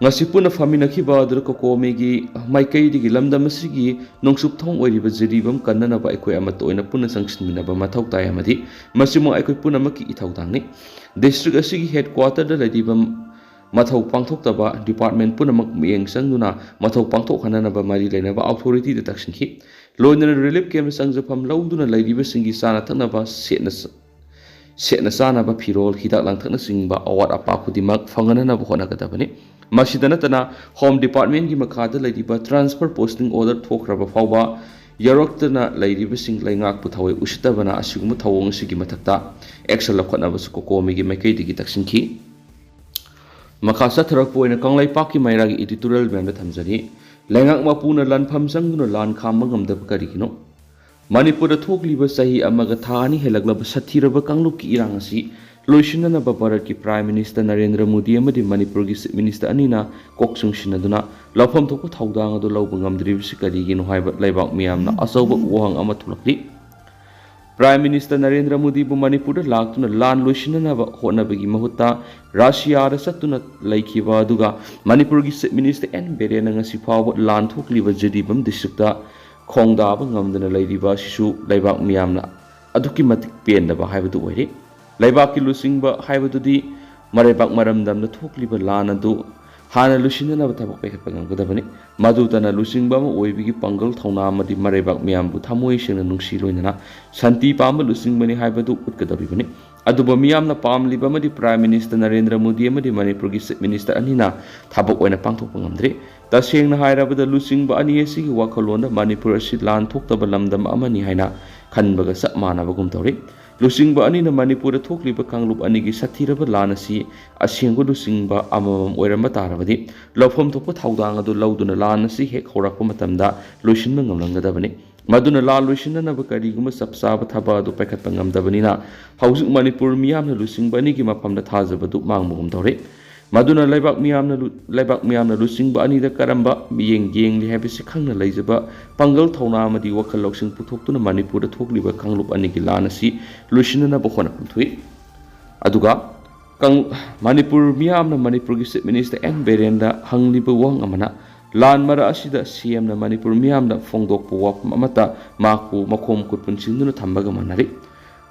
ꯉꯁꯤ ꯄꯨꯟꯅ ꯐꯝꯃꯤꯟꯅꯈꯤꯕ ꯑꯗꯨꯗ ꯀꯣꯀꯣꯃꯤꯒꯤ ꯃꯥꯏꯀꯩꯗꯒꯤ ꯂꯝꯗꯝ ꯑꯁꯤꯒꯤ ꯅꯣꯡꯆꯨꯞ ꯊꯣꯡ ꯑꯣꯏꯔꯤꯕ ꯖꯤꯔꯤꯕꯥꯝ ꯀꯟꯅꯅꯕ ꯑꯩꯈꯣꯏ ꯑꯃꯠꯇ ꯑꯣꯏꯅ ꯄꯨꯟꯅ ꯆꯪꯁꯤꯟꯃꯤꯟꯅꯕ ꯃꯊꯧ ꯇꯥꯏ ꯑꯃꯗꯤ ꯃꯁꯤꯃꯛ ꯑꯩꯈꯣꯏ ꯄꯨꯝꯅꯃꯛꯀꯤ ꯏꯊꯧꯗꯥꯡꯅꯤ꯫ ꯗꯤꯁꯇ꯭ꯔꯤꯛ ꯑꯁꯤꯒꯤ ꯍꯦꯗꯀ꯭ꯋꯥꯇꯔꯗ ꯂꯩꯔꯤꯕ ꯃꯊꯧ ꯄꯥꯡꯊꯣꯛꯇꯕ ꯗꯤꯄꯥꯔꯠꯃꯦꯟ ꯄꯨꯝꯅꯃꯛ ꯃꯤꯠꯌꯦꯡ ꯆꯪꯗꯨꯅ ꯃꯊꯧ ꯄꯥꯡꯊꯣꯛꯍꯟꯅꯅꯕ ꯃꯔꯤ ꯂꯩꯅꯕ ꯑꯣꯊꯣꯔꯤꯇꯤꯗ ꯇꯛꯁꯤꯟꯈꯤ꯫ ꯂꯣꯏꯅꯅ ꯔꯤꯂꯤꯐ ꯀꯦꯝꯞ ꯆꯪꯖꯐꯝ ꯂꯧꯗꯨꯅ ꯂꯩꯔꯤꯕꯁꯤꯡꯒꯤ ꯆꯥꯅ ꯊꯛꯅꯕ ꯁꯦꯠꯅ ꯁꯦꯠꯅ ꯆꯥꯅꯕ ꯐꯤꯔꯣꯜ, ꯍꯤꯗꯥꯛ ꯂꯥꯡꯊꯛꯅꯆꯤꯡꯕ ꯑꯋꯥꯠ ꯑꯄꯥ ꯈꯨꯗꯤꯡꯃꯛ ꯐꯪꯍꯟꯅꯅꯕ ꯍꯣꯠꯅꯒꯗꯕꯅꯤ꯫ ꯃꯁꯤꯗ ꯅꯠꯇꯅ ꯍꯣꯝ ꯗꯤꯄꯥꯔꯠꯃꯦꯟꯒꯤ ꯃꯈꯥꯗ ꯂꯩꯔꯤꯕ ꯇ꯭ꯔꯥꯟꯁꯐꯔ ꯄꯣꯁꯇꯤꯡ ꯑꯣꯔꯗꯔ ꯊꯣꯛꯈ꯭ꯔꯕ ꯐꯥꯎꯕ ꯌꯧꯔꯛꯇꯅ ꯂꯩꯔꯤꯕꯁꯤꯡ ꯂꯩꯉꯥꯛꯄꯨ ꯊꯑꯣꯏ ꯎꯁꯤꯠꯇꯕꯅ ꯑꯁꯤꯒꯨꯝꯕ ꯊꯧꯑꯣꯡ ꯑꯁꯤꯒꯤ ꯃꯊꯛꯇ ꯑꯦꯛꯁꯟ ꯂꯧꯈꯠꯅꯕꯁꯨ ꯀꯣꯀꯣꯃꯤꯒꯤ ꯃꯥꯏꯀꯩꯗꯒꯤ ꯇꯛꯁꯤꯟꯈꯤ꯫ ꯃꯈꯥ ꯆꯠꯊꯔꯛꯄ ꯑꯣꯏꯅ ꯀꯪꯂꯩꯄꯥꯛꯀꯤ ꯃꯩꯔꯥꯒꯤ ꯏꯗꯤꯇꯣꯔꯤꯌꯦꯜ ꯃꯌꯥꯝꯗ ꯊꯝꯖꯔꯤ꯫ ꯂꯩꯉꯥꯛ ꯃꯄꯨꯅ ꯂꯥꯟꯐꯝ ꯆꯪꯗꯨꯅ ꯂꯥꯟ ꯈꯥꯝꯕ ꯉꯝꯗꯕ ꯀꯔꯤꯒꯤꯅꯣ? ꯃꯅꯤꯄꯨꯔꯗ ꯊꯣꯛꯂꯤꯕ ꯆꯍꯤ ꯑꯃꯒ ꯊꯥ ꯑꯅꯤ ꯍꯦꯜꯂꯛꯂꯕ ꯁꯥꯊꯤꯔꯕ ꯀꯥꯡꯂꯨꯞꯀꯤ ꯏꯔꯥꯡ ꯑꯁꯤ ꯂꯣꯏꯁꯤꯟꯅꯅꯕ ꯚꯥꯔꯠꯀꯤ ꯄ꯭ꯔꯥꯏꯝ ꯃꯤꯅꯤꯁꯇꯔ ꯅꯔꯦꯟꯗ꯭ꯔ ꯃꯣꯗꯤ ꯑꯃꯗꯤ ꯃꯅꯤꯄꯨꯔꯒꯤ ꯆꯤꯐ ꯃꯤꯅꯤꯁꯇꯔ ꯑꯅꯤꯅ ꯀꯣꯛ ꯆꯨꯡꯁꯤꯟꯅꯗꯨꯅ ꯂꯧꯐꯝ ꯊꯣꯛꯄ ꯊꯧꯗꯥꯡ ꯑꯗꯨ ꯂꯧꯕ ꯉꯝꯗ꯭ꯔꯤꯕꯁꯤ ꯀꯔꯤꯒꯤꯅꯣ ꯍꯥꯏꯕ ꯂꯩꯕꯥꯛ ꯃꯤꯌꯥꯝꯅ ꯑꯆꯧꯕ ꯋꯥꯍꯪ ꯑꯃ ꯊꯣꯛꯂꯛꯂꯤ꯫ ꯄ꯭ꯔꯥꯏꯝ ꯃꯤꯅꯤꯁꯇꯔ ꯅꯔꯦꯟꯗ꯭ꯔ ꯃꯣꯗꯤꯕꯨ ꯃꯅꯤꯄꯨꯔꯗ ꯂꯥꯛꯇꯨꯅ ꯂꯥꯟ ꯂꯣꯏꯁꯤꯟꯅꯅꯕ ꯍꯣꯠꯅꯕꯒꯤ ꯃꯍꯨꯠꯇ ꯔꯁꯤꯌꯥꯗ ꯆꯠꯇꯨꯅ ꯂꯩꯈꯤꯕ ꯑꯗꯨꯒ ꯃꯅꯤꯄꯨꯔꯒꯤ ꯆꯤꯐ ꯃꯤꯅꯤꯁꯇꯔ ꯑꯦꯟ ꯕꯤꯔꯦꯟꯅ ꯉꯁꯤ ꯐꯥꯎꯕ ꯂꯥꯟ ꯊꯣꯛꯂꯤꯕ ꯖꯤꯔꯤꯕꯥꯝ ꯗꯤꯁꯇ꯭ꯔꯤꯛꯇ ꯈꯣꯡꯗꯥꯕ ꯉꯝꯗꯅ ꯂꯩꯔꯤꯕ ꯑꯁꯤꯁꯨ ꯂꯩꯕꯥꯛ ꯃꯤꯌꯥꯝꯅ ꯑꯗꯨꯛꯀꯤ ꯃꯇꯤꯛ ꯄꯦꯟꯗꯕ ꯍꯥꯏꯕꯗꯨ ꯑꯣꯏꯔꯦ꯫ ꯂꯩꯕꯥꯛꯀꯤ ꯂꯨꯆꯤꯡꯕ ꯍꯥꯏꯕꯗꯨꯗꯤ ꯃꯔꯩꯕꯥꯛ ꯃꯔꯝꯗꯝꯗ ꯊꯣꯛꯂꯤꯕ ꯂꯥꯟ ꯑꯗꯨ ꯍꯥꯟꯅ ꯂꯣꯏꯁꯤꯟꯅꯅꯕ ꯊꯕꯛ ꯄꯥꯏꯈꯠꯄ ꯉꯝꯒꯗꯕꯅꯤ꯫ ꯃꯗꯨꯇꯅ ꯂꯨꯆꯤꯡꯕ ꯑꯃ ꯑꯣꯏꯕꯒꯤ ꯄꯥꯡꯒꯜ ꯊꯧꯅꯥ ꯑꯃꯗꯤ ꯃꯔꯩꯕꯥꯛ ꯃꯤꯌꯥꯝꯕꯨ ꯊꯃꯣꯏ ꯁꯦꯡꯅ ꯅꯨꯡꯁꯤ ꯂꯣꯏꯅꯅ ꯁꯥꯟꯇꯤ ꯄꯥꯝꯕ ꯂꯨꯆꯤꯡꯕꯅꯤ ꯍꯥꯏꯕꯗꯨ ꯎꯠꯀꯗꯧꯔꯤꯕꯅꯤ꯫ ꯑꯗꯨꯕꯨ ꯃꯤꯌꯥꯝꯅ ꯄꯥꯝꯂꯤꯕ ꯑꯃꯗꯤ ꯄ꯭ꯔꯥꯏꯝ ꯃꯤꯅꯤꯁꯇꯔ ꯅꯔꯦꯟꯗ꯭ꯔ ꯃꯣꯗꯤ ꯑꯃꯗꯤ ꯃꯅꯤꯄꯨꯔꯒꯤ ꯆꯤꯐ ꯃꯤꯅꯤꯁꯇꯔ ꯑꯅꯤꯅ ꯊꯕꯛ ꯑꯣꯏꯅ ꯄꯥꯡꯊꯣꯛꯄ ꯉꯝꯗ꯭ꯔꯤ꯫ ꯇꯁꯦꯡꯅ ꯍꯥꯏꯔꯕꯗ ꯂꯨꯆꯤꯡꯕ ꯑꯅꯤ ꯑꯁꯤꯒꯤ ꯋꯥꯈꯜꯂꯣꯟꯗ ꯃꯅꯤꯄꯨꯔ ꯑꯁꯤ ꯂꯥꯟ ꯊꯣꯛꯇꯕ ꯂꯝꯗꯝ ꯑꯃꯅꯤ ꯍꯥꯏꯅ ꯈꯟꯕꯒ ꯆꯞ ꯃꯥꯟꯅꯕꯒꯨꯝ ꯇꯧꯔꯤ꯫ ꯂꯨꯆꯤꯡꯕ ꯑꯅꯤꯅ ꯃꯅꯤꯄꯨꯔꯗ ꯊꯣꯛꯂꯤꯕ ꯀꯥꯡꯂꯨꯞ ꯑꯅꯤꯒꯤ ꯁꯥꯊꯤꯔꯕ ꯂꯥꯟ ꯑꯁꯤ ꯑꯁꯦꯡꯕ ꯂꯨꯆꯤꯡꯕ ꯑꯃꯃꯝ ꯑꯣꯏꯔꯝꯕ ꯇꯥꯔꯕꯗꯤ ꯂꯧꯐꯝ ꯊꯣꯛꯄ ꯊꯧꯗꯥꯡ ꯑꯗꯨ ꯂꯧꯗꯨꯅ ꯂꯥꯟ ꯑꯁꯤ ꯍꯦꯛ ꯍꯧꯔꯛꯄ ꯃꯇꯝꯗ ꯂꯣꯏꯁꯤꯟꯕ ꯉꯝꯂꯝꯒꯗꯕꯅꯤ꯫ ꯃꯗꯨꯅ ꯂꯥꯟ ꯂꯣꯏꯁꯤꯟꯅꯅꯕ ꯀꯔꯤꯒꯨꯝꯕ ꯆꯞ ꯆꯥꯕ ꯊꯕꯛ ꯑꯗꯨ ꯄꯥꯏꯈꯠꯄ ꯉꯝꯗꯕꯅꯤꯅ ꯍꯧꯖꯤꯛ ꯃꯅꯤꯄꯨꯔ ꯃꯤꯌꯥꯝꯅ ꯂꯨꯆꯤꯡꯕ ꯑꯅꯤꯒꯤ ꯃꯐꯝꯗ ꯊꯥꯖꯕꯗꯨ ꯃꯥꯡꯕꯒꯨꯝ ꯇꯧꯔꯦ꯫ ꯃꯗꯨꯅ ꯂꯩꯕꯥꯛ ꯃꯤꯌꯥꯝꯅ ꯂꯨ-, ꯂꯩꯕꯥꯛ ꯃꯤꯌꯥꯝꯅ ꯂꯨꯆꯤꯡꯕ ꯑꯅꯤꯗ ꯀꯔꯝꯕ ꯃꯤꯠꯌꯦꯡ ꯌꯦꯡꯂꯤ ꯍꯥꯏꯕꯁꯤ ꯈꯪꯅ ꯂꯩꯖꯕ ꯄꯥꯡꯒꯜ ꯊꯧꯅꯥ ꯑꯃꯗꯤ ꯋꯥꯈꯜ ꯂꯧꯁꯤꯡ ꯄꯨꯊꯣꯛꯇꯨꯅ ꯃꯅꯤꯄꯨꯔꯗ ꯊꯣꯛꯂꯤꯕ ꯀꯥꯡꯂꯨꯞ ꯑꯅꯤꯒꯤ ꯂꯥꯟ ꯑꯁꯤ ꯂꯣꯏꯁꯤꯟꯅꯅꯕ ꯍꯣꯠꯅꯐꯝ ꯊꯣꯛꯏ꯫ ꯑꯗꯨꯒ ꯀꯪ-, ꯃꯅꯤꯄꯨꯔ ꯃꯤꯌꯥꯝꯅ ꯃꯅꯤꯄꯨꯔꯒꯤ Chief Minister ꯑꯦꯟ ꯕꯤꯔꯦꯟꯗ ꯍꯪꯂꯤꯕ ꯋꯥꯍꯪ ꯑꯃꯅ, ꯂꯥꯟ ꯃꯔꯛ ꯑꯁꯤꯗ ꯁꯤ ꯑꯦꯝꯅ ꯃꯅꯤꯄꯨꯔ ꯃꯤꯌꯥꯝꯗ ꯐꯣꯡꯗꯣꯛꯄ ꯋꯥꯐꯝ ꯑꯃꯠꯇ ꯃꯍꯥꯛꯄꯨ ꯃꯈꯣꯡ ꯃꯈꯨꯠ ꯄꯨꯟꯁꯤꯟꯗꯨꯅ ꯊꯝꯕꯒ ꯃꯥꯟꯅꯔꯤ꯫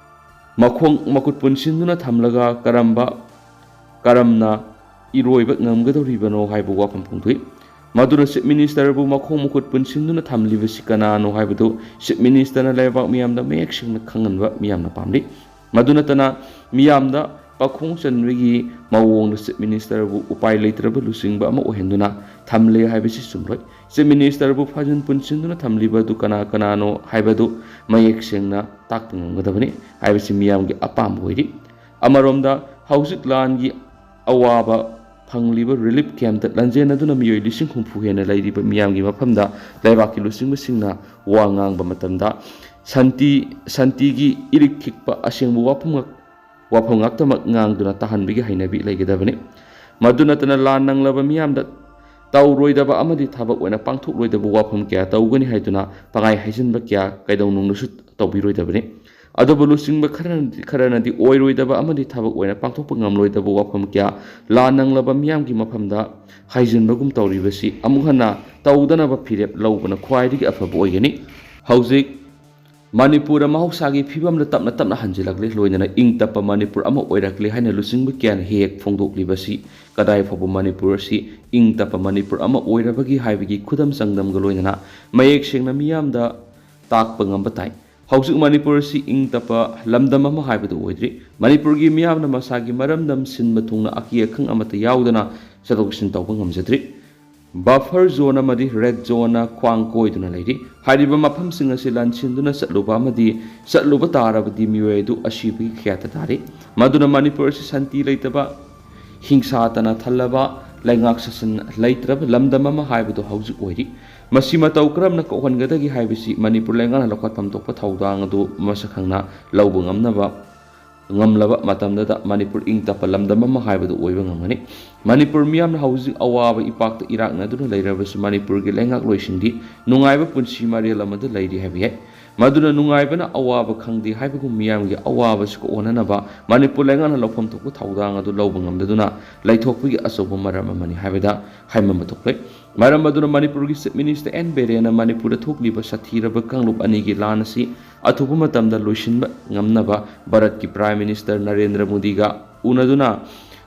ꯃꯈꯣꯡ ꯃꯈꯨꯠ ꯄꯨꯟꯁꯤꯟꯗꯨꯅ ꯊꯝꯂꯒ ꯀꯔꯝꯕ, ꯀꯔꯝꯅ ꯏꯔꯣꯏꯕ ꯉꯝꯒꯗꯧꯔꯤꯕꯅꯣ ꯍꯥꯏꯕ ꯋꯥꯐꯝ ꯐꯣꯡꯗꯣꯛꯏ꯫ ꯃꯗꯨꯅ Chief Ministerꯕꯨ ꯃꯈꯣꯡ ꯃꯈꯨꯠ ꯄꯨꯟꯁꯤꯟꯗꯨꯅ ꯊꯝꯂꯤꯕꯁꯤ ꯀꯅꯥꯅꯣ ꯍꯥꯏꯕꯗꯨ Chief Ministerꯅ ꯂꯩꯕꯥꯛ ꯃꯤꯌꯥꯝꯗ ꯃꯌꯦꯛ ꯁꯦꯡꯅ ꯈꯪꯍꯟꯕ ꯃꯤꯌꯥꯝꯅ ꯄꯥꯝꯂꯤ꯫ ꯃꯗꯨ ꯅꯠꯇꯅ ꯃꯤꯌꯥꯝꯗ ꯄꯥꯈꯣꯡ ꯆꯟꯕꯒꯤ ꯃꯑꯣꯡꯗ Chief Ministerꯕꯨ ꯎꯄꯥꯏ ꯂꯩꯇ꯭ꯔꯕ ꯂꯨꯆꯤꯡꯕ ꯑꯃ ꯑꯣꯏꯍꯟꯗꯨꯅ ꯊꯝꯂꯦ ꯍꯥꯏꯕꯁꯤ ꯆꯨꯝꯂꯣꯏ꯫ Chief Ministerꯕꯨ ꯐꯥꯖꯤꯟ ꯄꯨꯟꯁꯤꯟꯗꯨꯅ ꯊꯝꯂꯤꯕ ꯑꯗꯨ ꯀꯅꯥ ꯀꯅꯥꯅꯣ ꯍꯥꯏꯕꯗꯨ ꯃꯌꯦꯛ ꯁꯦꯡꯅ ꯇꯥꯛꯄ ꯉꯝꯒꯗꯕꯅꯤ ꯍꯥꯏꯕꯁꯤ ꯃꯤꯌꯥꯝꯒꯤ ꯑꯄꯥꯝꯕ ꯑꯣꯏꯔꯤ꯫ ꯑꯃꯔꯣꯝꯗ ꯍꯧꯖꯤꯛ ꯂꯥꯟꯒꯤ ꯑꯋꯥꯕ ꯐꯪꯂꯤꯕ relief campꯇ ꯂꯥꯟꯖꯦꯟꯅꯗꯨꯅ ꯃꯤꯑꯣꯏ ꯂꯤꯁꯤꯡ ꯍꯨꯝꯐꯨ ꯍꯦꯟꯅ ꯂꯩꯔꯤꯕ ꯃꯤꯌꯥꯝꯒꯤ ꯃꯐꯝꯗ ꯂꯩꯕꯥꯛꯀꯤ ꯂꯨꯆꯤꯡꯕꯁꯤꯡꯅ ꯋꯥ ꯉꯥꯡꯕ ꯃꯇꯝꯗ ꯁꯥꯟꯇꯤ, ꯁꯥꯟꯇꯤꯒꯤ ꯏꯔꯤꯛ ꯈꯤꯛꯄ ꯑꯁꯦꯡꯕ ꯋꯥꯐꯝ ꯉꯥꯛ-, ꯋꯥꯐꯝ ꯉꯥꯛꯇꯃꯛ ꯉꯥꯡꯗꯨꯅ ꯇꯥꯍꯟꯕꯒꯤ ꯍꯩꯅꯕꯤ ꯂꯩꯒꯗꯕꯅꯤ꯫ ꯃꯗꯨ ꯅꯠꯇꯅ ꯂꯥꯟ ꯅꯪꯂꯕ ꯃꯤꯌꯥꯝꯗ ꯇꯧꯔꯣꯏꯗꯕ ꯑꯃꯗꯤ ꯊꯕꯛ ꯑꯣꯏꯅ ꯄꯥꯡꯊꯣꯛꯂꯣꯏꯗꯕ ꯋꯥꯐꯝ ꯀꯌꯥ ꯇꯧꯒꯅꯤ ꯍꯥꯏꯗꯨꯅ ꯄꯪꯍꯥꯏ ꯍꯥꯏꯖꯤꯟꯕ ꯀꯌꯥ ꯀꯩꯗꯧꯅꯨꯡꯗꯁꯨ ꯇꯧꯕꯤꯔꯣꯏꯗꯕꯅꯤ꯫ ꯑꯗꯨꯕꯨ ꯂꯨꯆꯤꯡꯕ ꯈꯔꯅꯗꯤ, ꯈꯔꯅꯗꯤ ꯑꯣꯏꯔꯣꯏꯗꯕ ꯑꯃꯗꯤ ꯊꯕꯛ ꯑꯣꯏꯅ ꯄꯥꯡꯊꯣꯛꯄ ꯉꯝꯂꯣꯏꯗꯕ ꯋꯥꯐꯝ ꯀꯌꯥ, ꯂꯥꯟ ꯅꯪꯂꯕ ꯃꯤꯌꯥꯝꯒꯤ ꯃꯐꯝꯗ ꯍꯥꯏꯖꯤꯟꯕꯒꯨꯝ ꯇꯧꯔꯤꯕꯁꯤ ꯑꯃꯨꯛ ꯍꯟꯅ ꯇꯧꯗꯅꯕ ꯐꯤꯔꯦꯞ ꯂꯧꯕꯅ ꯈ꯭ꯋꯥꯏꯗꯒꯤ ꯑꯐꯕ ꯑꯣꯏꯒꯅꯤ꯫ ꯍꯧꯖꯤꯛ ꯃꯅꯤꯄꯨꯔꯗ ꯃꯍꯧꯁꯥꯒꯤ ꯐꯤꯕꯝꯗ ꯇꯞꯅ ꯇꯞꯅ ꯍꯟꯖꯤꯜꯂꯛꯂꯦ, ꯂꯣꯏꯅꯅ ꯏꯪ ꯇꯞꯄ ꯃꯅꯤꯄꯨꯔ ꯑꯃ ꯑꯣꯏꯔꯛꯂꯦ ꯍꯥꯏꯅ ꯂꯨꯆꯤꯡꯕ ꯀꯌꯥꯅ ꯍꯦꯛ ꯍꯦꯛ ꯐꯣꯡꯗꯣꯛꯂꯤꯕꯁꯤ ꯀꯗꯥꯏ ꯐꯥꯎꯕ ꯃꯅꯤꯄꯨꯔ ꯑꯁꯤ ꯏꯪ ꯇꯞꯄ ꯃꯅꯤꯄꯨꯔ ꯑꯃ ꯑꯣꯏꯔꯕꯒꯦ ꯍꯥꯏꯕꯒꯤ ꯈꯨꯗꯝ ꯆꯥꯡꯗꯝꯒ ꯂꯣꯏꯅꯅ ꯃꯌꯦꯛ ꯁꯦꯡꯅ ꯃꯤꯌꯥꯝꯗ ꯇꯥꯛꯄ ꯉꯝꯕ ꯇꯥꯏ꯫ ꯍꯧꯖꯤꯛ ꯃꯅꯤꯄꯨꯔ ꯑꯁꯤ ꯏꯪ ꯇꯞꯄ ꯂꯝꯗꯝ ꯑꯃ ꯍꯥꯏꯕꯗꯨ ꯑꯣꯏꯗ꯭ꯔꯤ꯫ ꯃꯅꯤꯄꯨꯔꯒꯤ ꯃꯤꯌꯥꯝꯅ ꯃꯁꯥꯒꯤ ꯃꯔꯝꯗꯝ ꯁꯤꯟꯕ ꯊꯨꯡꯅ ꯑꯀꯤ ꯑꯈꯪ ꯑꯃꯠꯇ ꯌꯥꯎꯗꯅ ꯆꯠꯊꯣꯛ ꯆꯠꯁꯤꯟ ꯇꯧꯕ ꯉꯝꯖꯗ꯭ꯔꯤ꯫ Buffer zone ꯑꯃꯗꯤ red zoneꯅ ꯈ꯭ꯋꯥꯡ ꯀꯣꯏꯗꯨꯅ ꯂꯩꯔꯤ꯫ ꯍꯥꯏꯔꯤꯕ ꯃꯐꯝꯁꯤꯡ ꯑꯁꯤ ꯂꯥꯟꯁꯤꯟꯗꯨꯅ ꯆꯠꯂꯨꯕ ꯑꯃꯗꯤ ꯆꯠꯂꯨꯕ ꯇꯥꯔꯕꯗꯤ ꯃꯤꯑꯣꯏ ꯑꯗꯨ ꯑꯁꯤꯕꯒꯤ ꯈꯌꯥꯠꯇ ꯇꯥꯔꯤ꯫ ꯃꯗꯨꯅ ꯃꯅꯤꯄꯨꯔ ꯑꯁꯤ ꯁꯥꯟꯇꯤ ꯂꯩꯇꯕ, ꯍꯤꯡꯁꯥꯇꯅ ꯊꯜꯂꯕ, ꯂꯩꯉꯥꯛ ꯁꯥꯁꯟ ꯂꯩꯇ꯭ꯔꯕ ꯂꯝꯗꯝ ꯑꯃ ꯍꯥꯏꯕꯗꯨ ꯍꯧꯖꯤꯛ ꯑꯣꯏꯔꯤ꯫ ꯃꯁꯤ ꯃꯇꯧ ꯀꯔꯝꯅ ꯀꯣꯛꯍꯟꯒꯗꯒꯦ ꯍꯥꯏꯕꯁꯤ ꯃꯅꯤꯄꯨꯔ ꯂꯩꯉꯥꯛꯅ ꯂꯧꯈꯠꯐꯝ ꯊꯣꯛꯄ ꯊꯧꯗꯥꯡ ꯑꯗꯨ ꯃꯁꯛ ꯈꯪꯅ ꯂꯧꯕ ꯉꯝꯅꯕ ꯉꯝꯂꯕ ꯃꯇꯝꯗꯗ ꯃꯅꯤꯄꯨꯔ ꯏꯪ ꯇꯞꯄ ꯂꯝꯗꯝ ꯑꯃ ꯍꯥꯏꯕꯗꯨ ꯑꯣꯏꯕ ꯉꯝꯒꯅꯤ꯫ ꯃꯅꯤꯄꯨꯔ ꯃꯤꯌꯥꯝꯅ ꯍꯧꯖꯤꯛ ꯑꯋꯥꯕ ꯏꯄꯥꯛꯇ ꯏꯔꯥꯛꯅꯗꯨꯅ ꯂꯩꯔꯕꯁꯨ, ꯃꯅꯤꯄꯨꯔꯒꯤ ꯂꯩꯉꯥꯛꯂꯣꯏꯁꯤꯡꯗꯤ ꯅꯨꯡꯉꯥꯏꯕ ꯄꯨꯟꯁꯤ ꯃꯔꯦꯜ ꯑꯃꯗ ꯂꯩꯔꯤ ꯍꯥꯏꯕ ꯌꯥꯏ꯫ ꯃꯗꯨꯅ ꯅꯨꯡꯉꯥꯏꯕꯅ ꯑꯋꯥꯕ ꯈꯪꯗꯦ ꯍꯥꯏꯕꯒꯨꯝ, ꯃꯤꯌꯥꯝꯒꯤ ꯑꯋꯥꯕꯁꯤꯒ ꯑꯣꯟꯅꯅꯕ ꯃꯅꯤꯄꯨꯔ ꯂꯩꯉꯥꯛꯅ ꯂꯧꯐꯝ ꯊꯣꯛꯄ ꯊꯧꯗꯥꯡ ꯑꯗꯨ ꯂꯧꯕ ꯉꯝꯗꯗꯨꯅ ꯂꯩꯊꯣꯛꯄꯒꯤ ꯑꯆꯧꯕ ꯃꯔꯝ ꯑꯃꯅꯤ ꯍꯥꯏꯕꯗ ꯍꯥꯏꯃꯟꯕ ꯊꯣꯛꯂꯦ꯫ ꯃꯔꯝ ꯑꯗꯨꯅ ꯃꯅꯤꯄꯨꯔꯒꯤ Chief Minister ꯑꯦꯟ ꯕꯤꯔꯦꯟꯅ ꯃꯅꯤꯄꯨꯔꯗ ꯊꯣꯛꯂꯤꯕ ꯁꯥꯊꯤꯔꯕ ꯀꯥꯡꯂꯨꯞ ꯑꯅꯤꯒꯤ ꯂꯥꯟ ꯑꯁꯤ ꯑꯊꯨꯕ ꯃꯇꯝꯗ ꯂꯣꯏꯁꯤꯟꯕ ꯉꯝꯅꯕ ꯚꯥꯔꯠꯀꯤ Prime Minister ꯅꯔꯦꯟꯗ꯭ꯔ ꯃꯣꯗꯤꯒ ꯎꯅꯗꯨꯅ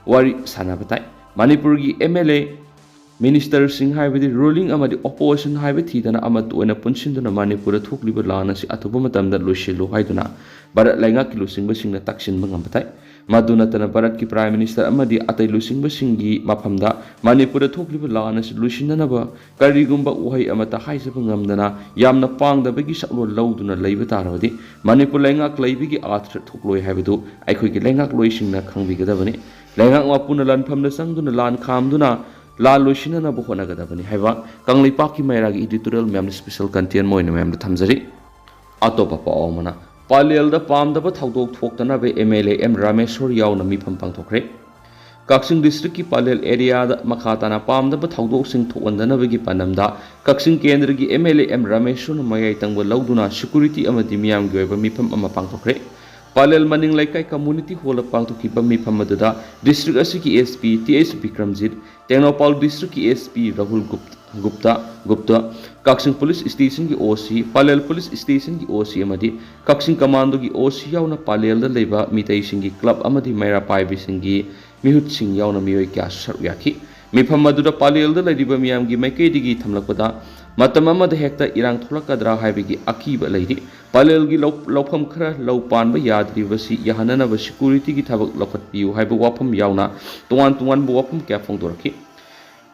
ꯋꯥꯔꯤ ꯁꯥꯟꯅꯕ ꯇꯥꯏ꯫ ꯃꯅꯤꯄꯨꯔꯒꯤ ꯑꯦꯝ ꯑꯦꯜ ꯑꯦ, ꯃꯤꯅꯤꯁꯇꯔꯁꯤꯡ, ꯍꯥꯏꯕꯗꯤ ruling ꯑꯃꯗꯤ opposition ꯍꯥꯏꯕ ꯊꯤꯗꯅ ꯑꯃꯠꯇ ꯑꯣꯏꯅ ꯄꯨꯟꯁꯤꯟꯗꯨꯅ ꯃꯅꯤꯄꯨꯔꯗ ꯊꯣꯛꯂꯤꯕ ꯂꯥꯟ ꯑꯁꯤ ꯑꯊꯨꯕ ꯃꯇꯝꯗ ꯂꯣꯏꯁꯤꯜꯂꯨ ꯍꯥꯏꯗꯨꯅ ꯚꯥꯔꯠ ꯂꯩꯉꯥꯛꯀꯤ ꯂꯨꯆꯤꯡꯕꯁꯤꯡꯅ ꯇꯛꯁꯤꯟꯕ ꯉꯝꯕ ꯇꯥꯏ꯫ ꯃꯗꯨ ꯅꯠꯇꯅ ꯚꯥꯔꯠꯀꯤ Prime Minister ꯑꯃꯗꯤ ꯑꯇꯩ ꯂꯨꯆꯤꯡꯕꯁꯤꯡꯒꯤ ꯃꯐꯝꯗ ꯃꯅꯤꯄꯨꯔꯗ ꯊꯣꯛꯂꯤꯕ ꯂꯥꯟ ꯑꯁꯤ ꯂꯣꯏꯁꯤꯟꯅꯅꯕ ꯀꯔꯤꯒꯨꯝꯕ ꯋꯥꯍꯩ ꯑꯃꯠꯇ ꯍꯥꯏꯖꯕ ꯉꯝꯗꯅ ꯌꯥꯝꯅ ꯄꯥꯡꯗꯕꯒꯤ ꯁꯛꯂꯣꯟ ꯂꯧꯗꯨꯅ ꯂꯩꯕ ꯇꯥꯔꯕꯗꯤ ꯃꯅꯤꯄꯨꯔ ꯂꯩꯉꯥꯛ ꯂꯩꯕꯒꯤ ꯑꯥꯔꯊ ꯊꯣꯛꯂꯣꯏ ꯍꯥꯏꯕꯗꯨ ꯑꯩꯈꯣꯏꯒꯤ ꯂꯩꯉꯥꯛꯂꯣꯏꯁꯤꯡꯅ ꯈꯪꯕꯤꯒꯗꯕꯅꯤ꯫ ꯂꯩꯉꯥꯛ ꯃꯄꯨꯅ ꯂꯥꯟꯐꯝꯗ ꯆꯪꯗꯨꯅ ꯂꯥꯟ ꯈꯥꯝꯗꯨꯅ ꯂꯥꯟ ꯂꯣꯏꯁꯤꯟꯅꯅꯕ ꯍꯣꯠꯅꯒꯗꯕꯅꯤ ꯍꯥꯏꯕ ꯀꯪꯂꯩꯄꯥꯛꯀꯤ ꯃꯩꯔꯥꯒꯤ editorial ꯃꯌꯥꯝꯅ special content ꯑꯃ ꯑꯣꯏꯅ ꯃꯌꯥꯝꯗ ꯊꯝꯖꯔꯤ꯫ ꯑꯇꯣꯞꯄ ꯄꯥꯎ ꯑꯃꯅ, ꯄꯥꯂꯦꯜꯗ ꯄꯥꯝꯗꯕ ꯊꯧꯗꯣꯛ ꯊꯣꯛꯇꯅꯕ M L A M Rameshwor ꯌꯥꯎꯅ ꯃꯤꯐꯝ ꯄꯥꯡꯊꯣꯛꯈ꯭ꯔꯦ꯫ ꯀꯛꯆꯤꯡ districtꯀꯤ ꯄꯥꯂꯦꯜ areaꯗ ꯃꯈꯥ ꯇꯥꯅ ꯄꯥꯝꯗꯕ ꯊꯧꯗꯣꯛꯁꯤꯡ ꯊꯣꯛꯍꯟꯗꯅꯕꯒꯤ ꯄꯥꯟꯗꯝꯗ ꯀꯛꯆꯤꯡ ꯀꯦꯟꯗ꯭ꯔꯒꯤ ꯑꯦꯝ ꯑꯦꯜ ꯑꯦ ꯑꯦꯝ ꯔꯥꯃꯦꯁꯣꯔꯅ ꯃꯌꯥꯏ ꯇꯪꯕ ꯂꯧꯗꯨꯅ security ꯑꯃꯗꯤ ꯃꯤꯌꯥꯝꯒꯤ ꯑꯣꯏꯕ ꯃꯤꯐꯝ ꯑꯃ ꯄꯥꯡꯊꯣꯛꯈ꯭ꯔꯦ꯫ ꯄꯥꯂꯦꯜ ꯃꯅꯤꯡ ꯂꯩꯀꯥꯏ community hallꯗ ꯄꯥꯡꯊꯣꯛꯈꯤꯕ ꯃꯤꯐꯝ ꯑꯗꯨꯗ district ꯑꯁꯤꯒꯤ S P T H Bikramjit, Tengnoupal districtꯀꯤ S P ꯔꯥꯍꯨꯜ ꯒꯨꯞ-, ꯒꯨꯞꯇ, ꯒꯨꯞꯇ, ꯀꯛꯆꯤꯡ police stationꯒꯤ O C, ꯄꯥꯂꯦꯜ police stationꯒꯤ O C ꯑꯃꯗꯤ ꯀꯛꯆꯤꯡ commandoꯒꯤ O C ꯌꯥꯎꯅ ꯄꯥꯂꯦꯜꯗ ꯂꯩꯕ ꯃꯤꯇꯩꯁꯤꯡꯒꯤ club ꯑꯃꯗꯤ ꯃꯩꯔꯥ ꯄꯥꯏꯕꯤꯁꯤꯡꯒꯤ ꯃꯤꯍꯨꯠꯁꯤꯡ ꯌꯥꯎꯅ ꯃꯤꯑꯣꯏ ꯀꯌꯥꯁꯨ ꯁꯔꯨꯛ ꯌꯥꯈꯤ꯫ ꯃꯤꯐꯝ ꯑꯗꯨꯗ ꯄꯥꯂꯦꯜꯗ ꯂꯩꯔꯤꯕ ꯃꯤꯌꯥꯝꯒꯤ ꯃꯥꯏꯀꯩꯗꯒꯤ ꯊꯝꯂꯛꯄꯗ ꯃꯇꯝ ꯑꯃꯗ ꯍꯦꯛꯇ ꯏꯔꯥꯡ ꯊꯣꯛꯂꯛꯀꯗ꯭ꯔꯥ ꯍꯥꯏꯕꯒꯤ ꯑꯀꯤꯕ ꯂꯩꯔꯤ꯫ ꯄꯥꯂꯦꯜꯒꯤ ꯂꯧ-, ꯂꯧꯐꯝ ꯈꯔ ꯂꯧ ꯄꯥꯟꯕ ꯌꯥꯗ꯭ꯔꯤꯕꯁꯤ ꯌꯥꯍꯟꯅꯅꯕ securityꯒꯤ ꯊꯕꯛ ꯂꯧꯈꯠꯄꯤꯌꯨ ꯍꯥꯏꯕ ꯋꯥꯐꯝ ꯌꯥꯎꯅ ꯇꯣꯉꯥꯟ ꯇꯣꯉꯥꯟꯕ ꯋꯥꯐꯝ ꯀꯌꯥ ꯐꯣꯡꯗꯣꯔꯛꯈꯤ꯫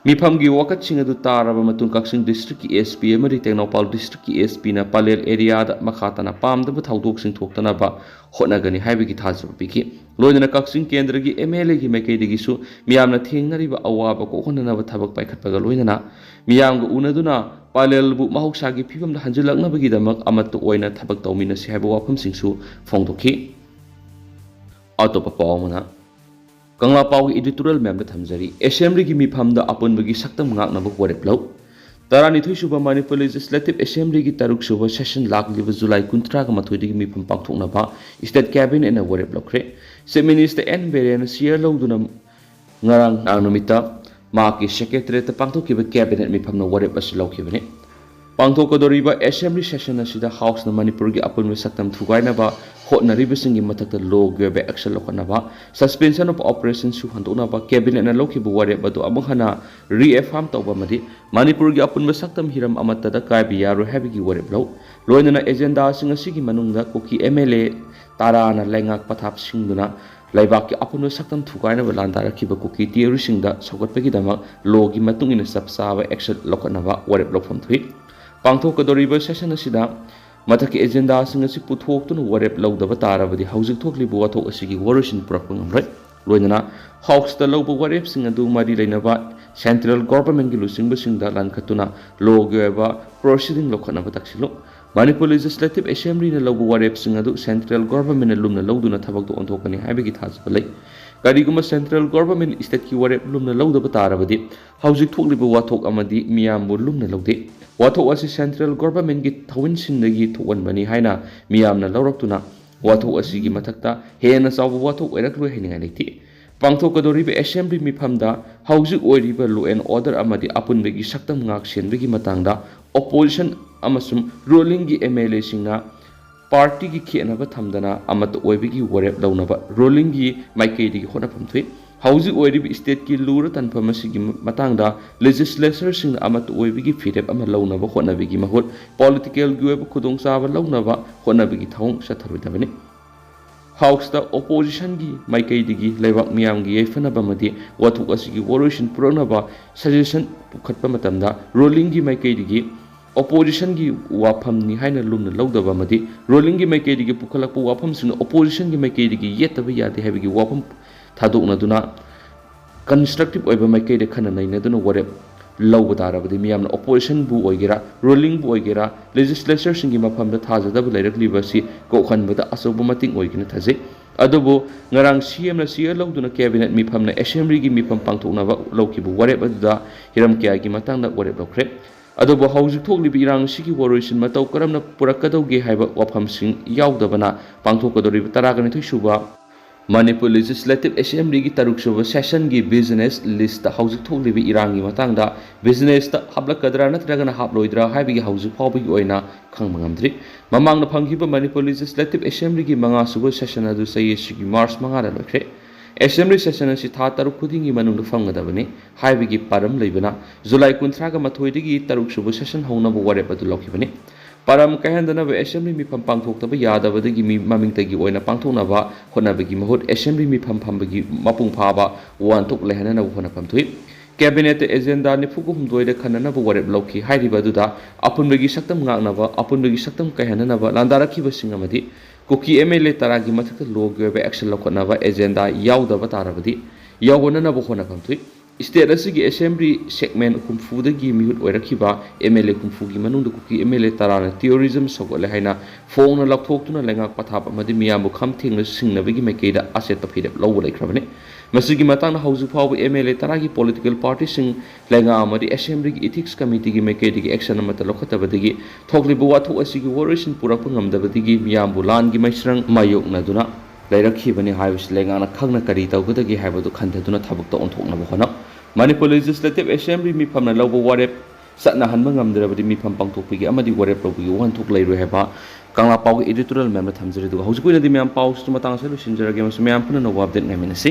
ꯃꯤꯐꯝꯒꯤ ꯋꯥꯀꯠꯁꯤꯡ ꯑꯗꯨ ꯇꯥꯔꯕ ꯃꯇꯨꯡ ꯀꯛꯆꯤꯡ districtꯀꯤ S P ꯑꯃꯗꯤ ꯇꯦꯡꯅꯧꯄꯥꯜ districtꯀꯤ S Pꯅ ꯄꯥꯂꯦꯜ areaꯗ ꯃꯈꯥ ꯇꯥꯅ ꯄꯥꯝꯗꯕ ꯊꯧꯗꯣꯛꯁꯤꯡ ꯊꯣꯛꯇꯅꯕ ꯍꯣꯠꯅꯒꯅꯤ ꯍꯥꯏꯕꯒꯤ ꯊꯥꯖꯕ ꯄꯤꯈꯤ꯫ ꯂꯣꯏꯅꯅ ꯀꯛꯆꯤꯡ ꯀꯦꯟꯗ꯭ꯔꯒꯤ M L Aꯒꯤ ꯃꯥꯏꯀꯩꯗꯒꯤꯁꯨ ꯃꯤꯌꯥꯝꯅ ꯊꯦꯡꯅꯔꯤꯕ ꯑꯋꯥꯕ ꯀꯣꯛꯍꯟꯅꯅꯕ ꯊꯕꯛ ꯄꯥꯏꯈꯠꯄꯒ ꯂꯣꯏꯅꯅ ꯃꯤꯌꯥꯝꯒ ꯎꯅꯗꯨꯅ ꯄꯥꯂꯦꯜꯕꯨ ꯃꯍꯧꯁꯥꯒꯤ ꯐꯤꯕꯝꯗ ꯍꯟꯖꯤꯜꯂꯛꯅꯕꯒꯤꯗꯃꯛ ꯑꯃꯠꯇ ꯑꯣꯏꯅ ꯊꯕꯛ ꯇꯧꯃꯤꯟꯅꯁꯤ ꯍꯥꯏꯕ ꯋꯥꯐꯝꯁꯤꯡꯁꯨ ꯐꯣꯡꯗꯣꯛꯈꯤ꯫ ꯑꯇꯣꯞꯄ ꯄꯥꯎ ꯑꯃꯅ, ꯀꯪꯂꯥ ꯄꯥꯎꯒꯤ editorial ꯃꯌꯥꯝꯗ ꯊꯝꯖꯔꯤ꯫ Assemblyꯒꯤ ꯃꯤꯐꯝꯗ ꯑꯄꯨꯟꯕꯒꯤ ꯁꯛꯇꯝ ꯉꯥꯛꯅꯕ ꯋꯥꯔꯦꯞ ꯂꯧ꯫ ꯇꯔꯥꯅꯤꯊꯣꯏ ꯁꯨꯕ ꯃꯅꯤꯄꯨꯔ Legislative Assemblyꯒꯤ ꯇꯔꯨꯛ ꯁꯨꯕ session ꯂꯥꯛꯂꯤꯕ ꯖꯨꯂꯥꯏ ꯀꯨꯟꯊ꯭ꯔꯥꯒ ꯃꯥꯊꯣꯏꯗꯒꯤ ꯃꯤꯐꯝ ꯄꯥꯡꯊꯣꯛꯅꯕ State Cabinetꯅ ꯋꯥꯔꯦꯞ ꯂꯧꯈ꯭ꯔꯦ꯫ Chief Minister ꯑꯦꯟ ꯕꯤꯔꯦꯟꯅ chair ꯂꯧꯗꯨꯅ ꯉꯔꯥꯡ ꯅꯨꯃꯤꯠꯇ ꯃꯍꯥꯛꯀꯤ Secretariatꯇ ꯄꯥꯡꯊꯣꯛꯈꯤꯕ Cabinet ꯃꯤꯐꯝꯅ ꯋꯥꯔꯦꯞ ꯑꯁꯤ ꯂꯧꯈꯤꯕꯅꯤ꯫ ꯄꯥꯡꯊꯣꯛꯀꯗꯧꯔꯤꯕ Assembly session ꯑꯁꯤꯗ Houseꯅ ꯃꯅꯤꯄꯨꯔꯒꯤ ꯑꯄꯨꯟꯕ ꯁꯛꯇꯝ ꯊꯨꯒꯥꯏꯅꯕ ꯍꯣꯠꯅꯔꯤꯕꯁꯤꯡꯒꯤ ꯃꯊꯛꯇ lawꯒꯤ ꯑꯣꯏꯕ action ꯂꯧꯈꯠꯅꯕ, Suspension of Operationꯁꯨ ꯍꯟꯗꯣꯛꯅꯕ Cabinetꯅ ꯂꯧꯈꯤꯕ ꯋꯥꯔꯦꯞ ꯑꯗꯨ ꯑꯃꯨꯛ ꯍꯟꯅ reaffirm ꯇꯧꯕ ꯑꯃꯗꯤ ꯃꯅꯤꯄꯨꯔꯒꯤ ꯑꯄꯨꯟꯕ ꯁꯛꯇꯝ ꯍꯤꯔꯝ ꯑꯃꯠꯇꯗ ꯀꯥꯏꯕ ꯌꯥꯔꯣꯏ ꯍꯥꯏꯕꯒꯤ ꯋꯥꯔꯦꯞ ꯂꯧ꯫ ꯂꯣꯏꯅꯅ agendaꯁꯤꯡ ꯑꯁꯤꯒꯤ ꯃꯅꯨꯡꯗ ꯀꯨꯀꯤ MLA ꯇꯔꯥꯅ ꯂꯩꯉꯥꯛ ꯄꯊꯥꯞ ꯁꯤꯡꯗꯨꯅ ꯂꯩꯕꯥꯛꯀꯤ ꯑꯄꯨꯟꯕ ꯁꯛꯇꯝ ꯊꯨꯒꯥꯏꯅꯕ ꯂꯥꯟꯗꯥꯔꯛꯈꯤꯕ ꯀꯨꯀꯤ ꯇꯤꯑꯣꯔꯤꯁꯤꯡꯗ ꯁꯧꯒꯠꯄꯒꯤꯗꯃꯛ lawꯒꯤ ꯃꯇꯨꯡ ꯏꯟꯅ ꯆꯞ ꯆꯥꯕ action ꯂꯧꯈꯠꯅꯕ ꯋꯥꯔꯦꯞ ꯂꯧꯐꯝ ꯊꯣꯛꯏ꯫ ꯄꯥꯡꯊꯣꯛꯀꯗꯧꯔꯤꯕ session ꯑꯁꯤꯗ ꯃꯊꯛꯀꯤ agendaꯁꯤꯡ ꯑꯁꯤ ꯄꯨꯊꯣꯛꯇꯨꯅ ꯋꯥꯔꯦꯞ ꯂꯧꯗꯕ ꯇꯥꯔꯕꯗꯤ ꯍꯧꯖꯤꯛ ꯊꯣꯛꯂꯤꯕ ꯋꯥꯊꯣꯛ ꯑꯁꯤꯒꯤ ꯋꯥꯔꯣꯏꯁꯤꯟ ꯄꯨꯔꯛꯄ ꯉꯝꯂꯣꯏ꯫ ꯂꯣꯏꯅꯅ Houseꯇ ꯂꯧꯕ ꯋꯥꯔꯦꯞꯁꯤꯡ ꯑꯗꯨ ꯃꯔꯤ ꯂꯩꯅꯕ Central Governmentꯀꯤ ꯂꯨꯆꯤꯡꯕꯁꯤꯡꯗ ꯂꯥꯟꯈꯠꯇꯨꯅ lawꯒꯤ ꯑꯣꯏꯕ proceeding ꯂꯧꯈꯠꯅꯕ ꯇꯛꯁꯤꯜꯂꯨ꯫ ꯃꯅꯤꯄꯨꯔ Legislative Assemblyꯅ ꯂꯧꯕ ꯋꯥꯔꯦꯞꯁꯤꯡ ꯑꯗꯨ Central Governmentꯅ ꯂꯨꯝꯅ ꯂꯧꯗꯨꯅ ꯊꯕꯛꯇ ꯑꯣꯟꯊꯣꯛꯀꯅꯤ ꯍꯥꯏꯕꯒꯤ ꯊꯥꯖꯕ ꯂꯩ꯫ ꯀꯔꯤꯒꯨꯝꯕ Central Government stateꯀꯤ ꯋꯥꯔꯦꯞ ꯂꯨꯝꯅ ꯂꯧꯗꯕ ꯇꯥꯔꯕꯗꯤ ꯍꯧꯖꯤꯛ ꯊꯣꯛꯂꯤꯕ ꯋꯥꯊꯣꯛ ꯑꯃꯗꯤ ꯃꯤꯌꯥꯝꯕꯨ ꯂꯨꯝꯅ ꯂꯧꯗꯦ꯫ ꯋꯥꯊꯣꯛ ꯑꯁꯤ Central Governmentꯀꯤ ꯊꯧꯃꯤꯟꯁꯤꯟꯗꯒꯤ ꯊꯣꯛꯍꯟꯕꯅꯤ ꯍꯥꯏꯅ ꯃꯤꯌꯥꯝꯅ ꯂꯧꯔꯛꯇꯨꯅ ꯋꯥꯊꯣꯛ ꯑꯁꯤꯒꯤ ꯃꯊꯛꯇ ꯍꯦꯟꯅ ꯆꯥꯎꯕ ꯋꯥꯊꯣꯛ ꯑꯣꯏꯔꯛꯂꯣꯏ ꯍꯥꯏꯅꯤꯡꯉꯥꯏ ꯂꯩꯇꯦ꯫ ꯄꯥꯡꯊꯣꯛꯀꯗꯧꯔꯤꯕ Assembly ꯃꯤꯐꯝꯗ ꯍꯧꯖꯤꯛ ꯑꯣꯏꯔꯤꯕ law and order ꯑꯃꯗꯤ ꯑꯄꯨꯟꯕꯒꯤ ꯁꯛꯇꯝ ꯉꯥꯛ ꯁꯦꯟꯕꯒꯤ ꯃꯇꯥꯡꯗ opposition ꯑꯃꯁꯨꯡ rulingꯒꯤ MLAꯁꯤꯡꯅ partyꯒꯤ ꯈꯦꯠꯅꯕ ꯊꯝꯗꯅ ꯑꯃꯠꯇ ꯑꯣꯏꯕꯒꯤ ꯋꯥꯔꯦꯞ ꯂꯧꯅꯕ rulingꯒꯤ ꯃꯥꯏꯀꯩꯗꯒꯤ ꯍꯣꯠꯅꯐꯝ ꯊꯣꯛꯏ꯫ ꯍꯧꯖꯤꯛ ꯑꯣꯏꯔꯤꯕ stateꯀꯤ ꯂꯨꯔ ꯇꯟꯐꯝ ꯑꯁꯤꯒꯤ ꯃꯇꯥꯡꯗ legislatorꯁꯤꯡꯅ ꯑꯃꯠꯇ ꯑꯣꯏꯕꯒꯤ ꯐꯤꯔꯦꯞ ꯑꯃ ꯂꯧꯅꯕ ꯍꯣꯠꯅꯕꯒꯤ ꯃꯍꯨꯠ politicalꯒꯤ ꯑꯣꯏꯕ ꯈꯨꯗꯣꯡꯆꯥꯕ ꯂꯧꯅꯕ ꯍꯣꯠꯅꯕꯒꯤ ꯊꯧꯑꯣꯡ ꯆꯠꯊꯔꯣꯏꯗꯕꯅꯤ꯫ Houseꯇ oppositionꯒꯤ ꯃꯥꯏꯀꯩꯗꯒꯤ ꯂꯩꯕꯥꯛ ꯃꯤꯌꯥꯝꯒꯤ ꯌꯥꯏꯐꯅꯕ ꯑꯃꯗꯤ ꯋꯥꯊꯣꯛ ꯑꯁꯤꯒꯤ ꯋꯥꯔꯣꯏꯁꯤꯟ ꯄꯨꯔꯛꯅꯕ suggestion ꯄꯨꯈꯠꯄ ꯃꯇꯝꯗ rulingꯒꯤ ꯃꯥꯏꯀꯩꯗꯒꯤ oppositionꯒꯤ ꯋꯥꯐꯝꯅꯤ ꯍꯥꯏꯅ ꯂꯨꯝꯅ ꯂꯧꯗꯕ ꯑꯃꯗꯤ rulingꯒꯤ ꯃꯥꯏꯀꯩꯗꯒꯤ ꯄꯨꯈꯠꯂꯛꯄ ꯋꯥꯐꯝꯁꯤꯡꯅ oppositionꯒꯤ ꯃꯥꯏꯀꯩꯗꯒꯤ ꯌꯦꯠꯇꯕ ꯌꯥꯗꯦ ꯍꯥꯏꯕꯒꯤ ꯋꯥꯐꯝ ꯊꯥꯗꯣꯛꯅꯗꯨꯅ constructive ꯑꯣꯏꯕ ꯃꯥꯏꯀꯩꯗ ꯈꯟꯅ ꯅꯩꯅꯗꯨꯅ ꯋꯥꯔꯦꯞ ꯂꯧꯕ ꯇꯥꯔꯕꯗꯤ ꯃꯤꯌꯥꯝꯅ oppositionꯕꯨ ꯑꯣꯏꯒꯦꯔꯥ, rulingꯕꯨ ꯑꯣꯏꯒꯦꯔꯥ, legislatorꯁꯤꯡꯒꯤ ꯃꯐꯝꯗ ꯊꯥꯖꯗꯕ ꯂꯩꯔꯛꯂꯤꯕ ꯑꯁꯤ ꯀꯣꯛꯍꯟꯕꯗ ꯑꯆꯧꯕ ꯃꯇꯦꯡ ꯑꯣꯏꯒꯅꯤ ꯊꯥꯖꯩ꯫ ꯑꯗꯨꯕꯨ ꯉꯔꯥꯡ ꯁꯤ ꯑꯦꯝꯅ ꯆꯦꯌꯔ ꯂꯧꯗꯨꯅ ꯀꯦꯕꯤꯅꯦꯠ ꯃꯤꯐꯝꯅ ꯑꯦꯁꯦꯝꯕ꯭ꯂꯤꯒꯤ ꯃꯤꯐꯝ ꯄꯥꯡꯊꯣꯛꯅꯕ ꯂꯧꯈꯤꯕ ꯋꯥꯔꯦꯞ ꯑꯗꯨꯗ ꯍꯤꯔꯝ ꯀꯌꯥꯒꯤ ꯃꯇꯥꯡꯗ ꯋꯥꯔꯦꯞ ꯂꯧꯈ꯭ꯔꯦ꯫ ꯑꯗꯨꯕꯨ ꯍꯧꯖꯤꯛ ꯊꯣꯛꯂꯤꯕ ꯏꯔꯥꯡ ꯑꯁꯤꯒꯤ ꯋꯥꯔꯣꯏꯁꯤꯟ ꯃꯇꯧ ꯀꯔꯝꯅ ꯄꯨꯔꯛꯀꯗꯧꯒꯦ ꯍꯥꯏꯕ ꯋꯥꯐꯝꯁꯤꯡ ꯌꯥꯎꯗꯕꯅ ꯄꯥꯡꯊꯣꯛꯀꯗꯧꯔꯤꯕ ꯇꯔꯥꯒ ꯅꯤꯊꯣꯏ ꯁꯨꯕ ꯃꯅꯤꯄꯨꯔ ꯂꯦꯖꯤꯁꯂꯦꯇꯤꯚ ꯑꯦꯁꯦꯝꯕ꯭ꯂꯤꯒꯤ ꯇꯔꯨꯛ ꯁꯨꯕ ꯁꯦꯁꯟꯒꯤ ꯕꯤꯖꯤꯅꯦꯁ ꯂꯤꯁꯇ ꯍꯧꯖꯤꯛ ꯊꯣꯛꯂꯤꯕ ꯏꯔꯥꯡꯒꯤ ꯃꯇꯥꯡꯗ ꯕꯤꯖꯤꯅꯦꯁꯇ ꯍꯥꯞꯂꯛꯀꯗ꯭ꯔꯥ ꯅꯠꯇ꯭ꯔꯒꯅ ꯍꯥꯞꯂꯣꯏꯗ꯭ꯔꯥ ꯍꯥꯏꯕꯒꯤ ꯍꯧꯖꯤꯛ ꯐꯥꯎꯕꯒꯤ ꯑꯣꯏꯅ ꯈꯪꯕ ꯉꯝꯗ꯭ꯔꯤ꯫ ꯃꯃꯥꯡꯗ ꯐꯪꯈꯤꯕ ꯃꯅꯤꯄꯨꯔ ꯂꯦꯖꯤꯁꯂꯦꯇꯤꯚ ꯑꯦꯁꯦꯝꯕ꯭ꯂꯤꯒꯤ ꯃꯉꯥ ꯁꯨꯕ ꯁꯦꯁꯟ ꯑꯗꯨ ꯆꯍꯤ ꯑꯁꯤꯒꯤ ꯃꯥꯔꯆ ꯃꯉꯥꯗ ꯂꯣꯏꯈ꯭ꯔꯦ꯫ ꯑꯦꯁꯦꯝꯕ꯭ꯂꯤ ꯁꯦꯁꯟ ꯑꯁꯤ ꯊꯥ ꯇꯔꯨꯛ ꯈꯨꯗꯤꯡꯒꯤ ꯃꯅꯨꯡꯗ ꯐꯝꯒꯗꯕꯅꯤ ꯍꯥꯏꯕꯒꯤ ꯄꯥꯔꯝ ꯂꯩꯕꯅ ꯖꯨꯂꯥꯏ ꯀꯨꯟꯊ꯭ꯔꯥꯒ ꯃꯥꯊꯣꯏꯗꯒꯤ ꯇꯔꯨꯛ ꯁꯨꯕ ꯁꯦꯁꯟ ꯍꯧꯅꯕ ꯋꯥꯔꯦꯞ ꯑꯗꯨ ꯂꯧꯈꯤꯕꯅꯤ꯫ ꯄꯥꯔꯝ ꯀꯥꯏꯍꯟꯗꯅꯕ ꯑꯦꯁꯦꯝꯕ꯭ꯂꯤ ꯃꯤꯐꯝ ꯄꯥꯡꯊꯣꯛꯇꯕ ꯌꯥꯗꯕꯗꯒꯤ ꯃꯤ ꯃꯃꯤꯡꯇꯒꯤ ꯑꯣꯏꯅ ꯄꯥꯡꯊꯣꯛꯅꯕ ꯍꯣꯠꯅꯕꯒꯤ ꯃꯍꯨꯠ ꯑꯦꯁꯦꯝꯕ꯭ꯂꯤ ꯃꯤꯐꯝ ꯐꯝꯕꯒꯤ ꯃꯄꯨꯡ ꯐꯥꯕ ꯋꯥꯍꯟꯊꯣꯛ ꯂꯩꯍꯟꯅꯅꯕ ꯍꯣꯠꯅꯐꯝ ꯊꯣꯛꯏ꯫ ꯀꯦꯕꯤꯅꯦꯠꯇ ꯑꯦꯖꯦꯟꯗꯥ ꯅꯤꯐꯨꯒ ꯍꯨꯝꯗꯣꯏꯗ ꯈꯟꯅꯅꯕ ꯋꯥꯔꯦꯞ ꯂꯧꯈꯤ꯫ ꯍꯥꯏꯔꯤꯕ ꯑꯗꯨꯗ ꯑꯄꯨꯟꯕꯒꯤ ꯁꯛꯇꯝ ꯉꯥꯛꯅꯕ, ꯑꯄꯨꯟꯕꯒꯤ ꯁꯛꯇꯝ ꯀꯥꯏꯍꯟꯅꯅꯕ ꯂꯥꯟꯗꯥꯔꯛꯈꯤꯕꯁꯤꯡ ꯑꯃꯗꯤ ꯀꯨꯀꯤ ꯑꯦꯝ ꯑꯦꯜ ꯑꯦ ꯇꯔꯥꯒꯤ ꯃꯊꯛꯇ ꯂꯣꯒꯤ ꯑꯣꯏꯕ ꯑꯦꯛꯁꯟ ꯂꯧꯈꯠꯅꯕ ꯑꯦꯖꯦꯟꯗꯥ ꯌꯥꯎꯗꯕ ꯇꯥꯔꯕꯗꯤ ꯌꯥꯎꯍꯟꯅꯅꯕ ꯍꯣꯠꯅꯐꯝ ꯊꯣꯛꯏ꯫ ꯁ꯭ꯇꯦꯠ ꯑꯁꯤꯒꯤ ꯑꯦꯁꯦꯝꯕ꯭ꯂꯤ ꯁꯦꯒꯃꯦꯟ ꯍꯨꯝꯐꯨꯗꯒꯤ ꯃꯤꯍꯨꯠ ꯑꯣꯏꯔꯛꯈꯤꯕ ꯑꯦꯝ ꯑꯦꯜ ꯑꯦ ꯍꯨꯝꯐꯨꯒꯤ ꯃꯅꯨꯡꯗ ꯀꯨꯀꯤ ꯑꯦꯝ ꯑꯦꯜ ꯑꯦ ꯇꯔꯥꯅ ꯇꯦꯔꯣꯔꯤꯖꯝ ꯁꯧꯒꯠꯂꯦ ꯍꯥꯏꯅ ꯐꯣꯡꯅ ꯂꯥꯎꯊꯣꯛꯇꯨꯅ ꯂꯩꯉꯥꯛ ꯄꯊꯥꯞ ꯑꯃꯗꯤ ꯃꯤꯌꯥꯝꯕꯨ ꯈꯝ ꯊꯦꯡꯅ ꯁꯤꯡꯅꯕꯒꯤ ꯃꯥꯏꯀꯩꯗ ꯑꯆꯦꯠꯄ ꯐꯤꯔꯦꯞ ꯂꯧꯕ ꯂꯩꯈ꯭ꯔꯕꯅꯤ꯫ ꯃꯁꯤꯒꯤ ꯃꯇꯥꯡꯗ ꯍꯧꯖꯤꯛ ꯐꯥꯎꯕ ꯑꯦꯝ ꯑꯦꯜ ꯑꯦ ꯇꯔꯥꯒꯤ ꯄꯣꯂꯤꯇꯤꯀꯦꯜ ꯄꯥꯔꯇꯤꯁꯤꯡ, ꯂꯩꯉꯥꯛ ꯑꯃꯗꯤ ꯑꯦꯁꯦꯝꯕ꯭ꯂꯤꯒꯤ ꯏꯊꯤꯛꯁ ꯀꯃꯤꯇꯤꯒꯤ ꯃꯥꯏꯀꯩꯗꯒꯤ ꯑꯦꯛꯁꯟ ꯑꯃꯠꯇ ꯂꯧꯈꯠꯇꯕꯗꯒꯤ ꯊꯣꯛꯂꯤꯕ ꯋꯥꯊꯣꯛ ꯑꯁꯤꯒꯤ ꯋꯥꯔꯣꯏꯁꯤꯟ ꯄꯨꯔꯛꯄ ꯉꯝꯗꯕꯗꯒꯤ ꯃꯤꯌꯥꯝꯕꯨ ꯂꯥꯟꯒꯤ ꯃꯩꯁ꯭ꯔꯪ ꯃꯥꯌꯣꯛꯅꯗꯨꯅ ꯂꯩꯔꯛꯈꯤꯕꯅꯤ ꯍꯥꯏꯕꯁꯤ ꯂꯩꯉꯥꯛꯅ ꯈꯪꯅ ꯀꯔꯤ ꯇꯧꯒꯗꯒꯦ ꯍꯥꯏꯕꯗꯨ ꯈꯟꯊꯗꯨꯅ ꯊꯕꯛꯇ ꯑꯣꯟꯊꯣꯛꯅꯕ ꯍꯣꯠꯅꯧ꯫ ꯃꯅꯤꯄꯨꯔ ꯂꯦꯖꯤꯁꯂꯦꯇꯤꯚ ꯑꯦꯁꯦꯝꯕ꯭ꯂꯤ ꯃꯤꯐꯝꯅ ꯂꯧꯕ ꯋꯥꯔꯦꯞ ꯆꯠꯅꯍꯟꯕ ꯉꯝꯗ꯭ꯔꯕꯗꯤ ꯃꯤꯐꯝ ꯄꯥꯡꯊꯣꯛꯄꯒꯤ ꯑꯃꯗꯤ ꯋꯥꯔꯦꯞ ꯂꯧꯕꯒꯤ ꯋꯥꯍꯟꯊꯣꯛ ꯂꯩꯔꯣꯏ ꯍꯥꯏꯕ ꯀꯪꯂꯥ ꯄꯥꯎꯒꯤ ꯏꯗꯤꯇꯣꯔꯤꯌꯦꯜ ꯃꯌꯥꯝꯅ ꯊꯝꯖꯔꯤ꯫ ꯑꯗꯨꯒ ꯍꯧꯖꯤꯛꯀꯤ ꯑꯣꯏꯅꯗꯤ ꯃꯌꯥꯝ ꯄꯥꯎꯁꯤꯗ ꯃꯇꯥꯡ ꯑꯁꯤꯗ ꯂꯣꯏꯁꯤꯟꯖꯔꯒꯦ꯫ ꯃꯁꯤ ꯃꯌꯥꯝ ꯄꯨꯟꯅ ꯑꯅꯧꯕ ꯑꯞꯗꯦꯠ ꯉꯥꯏꯃꯤꯟꯅꯁꯤ꯫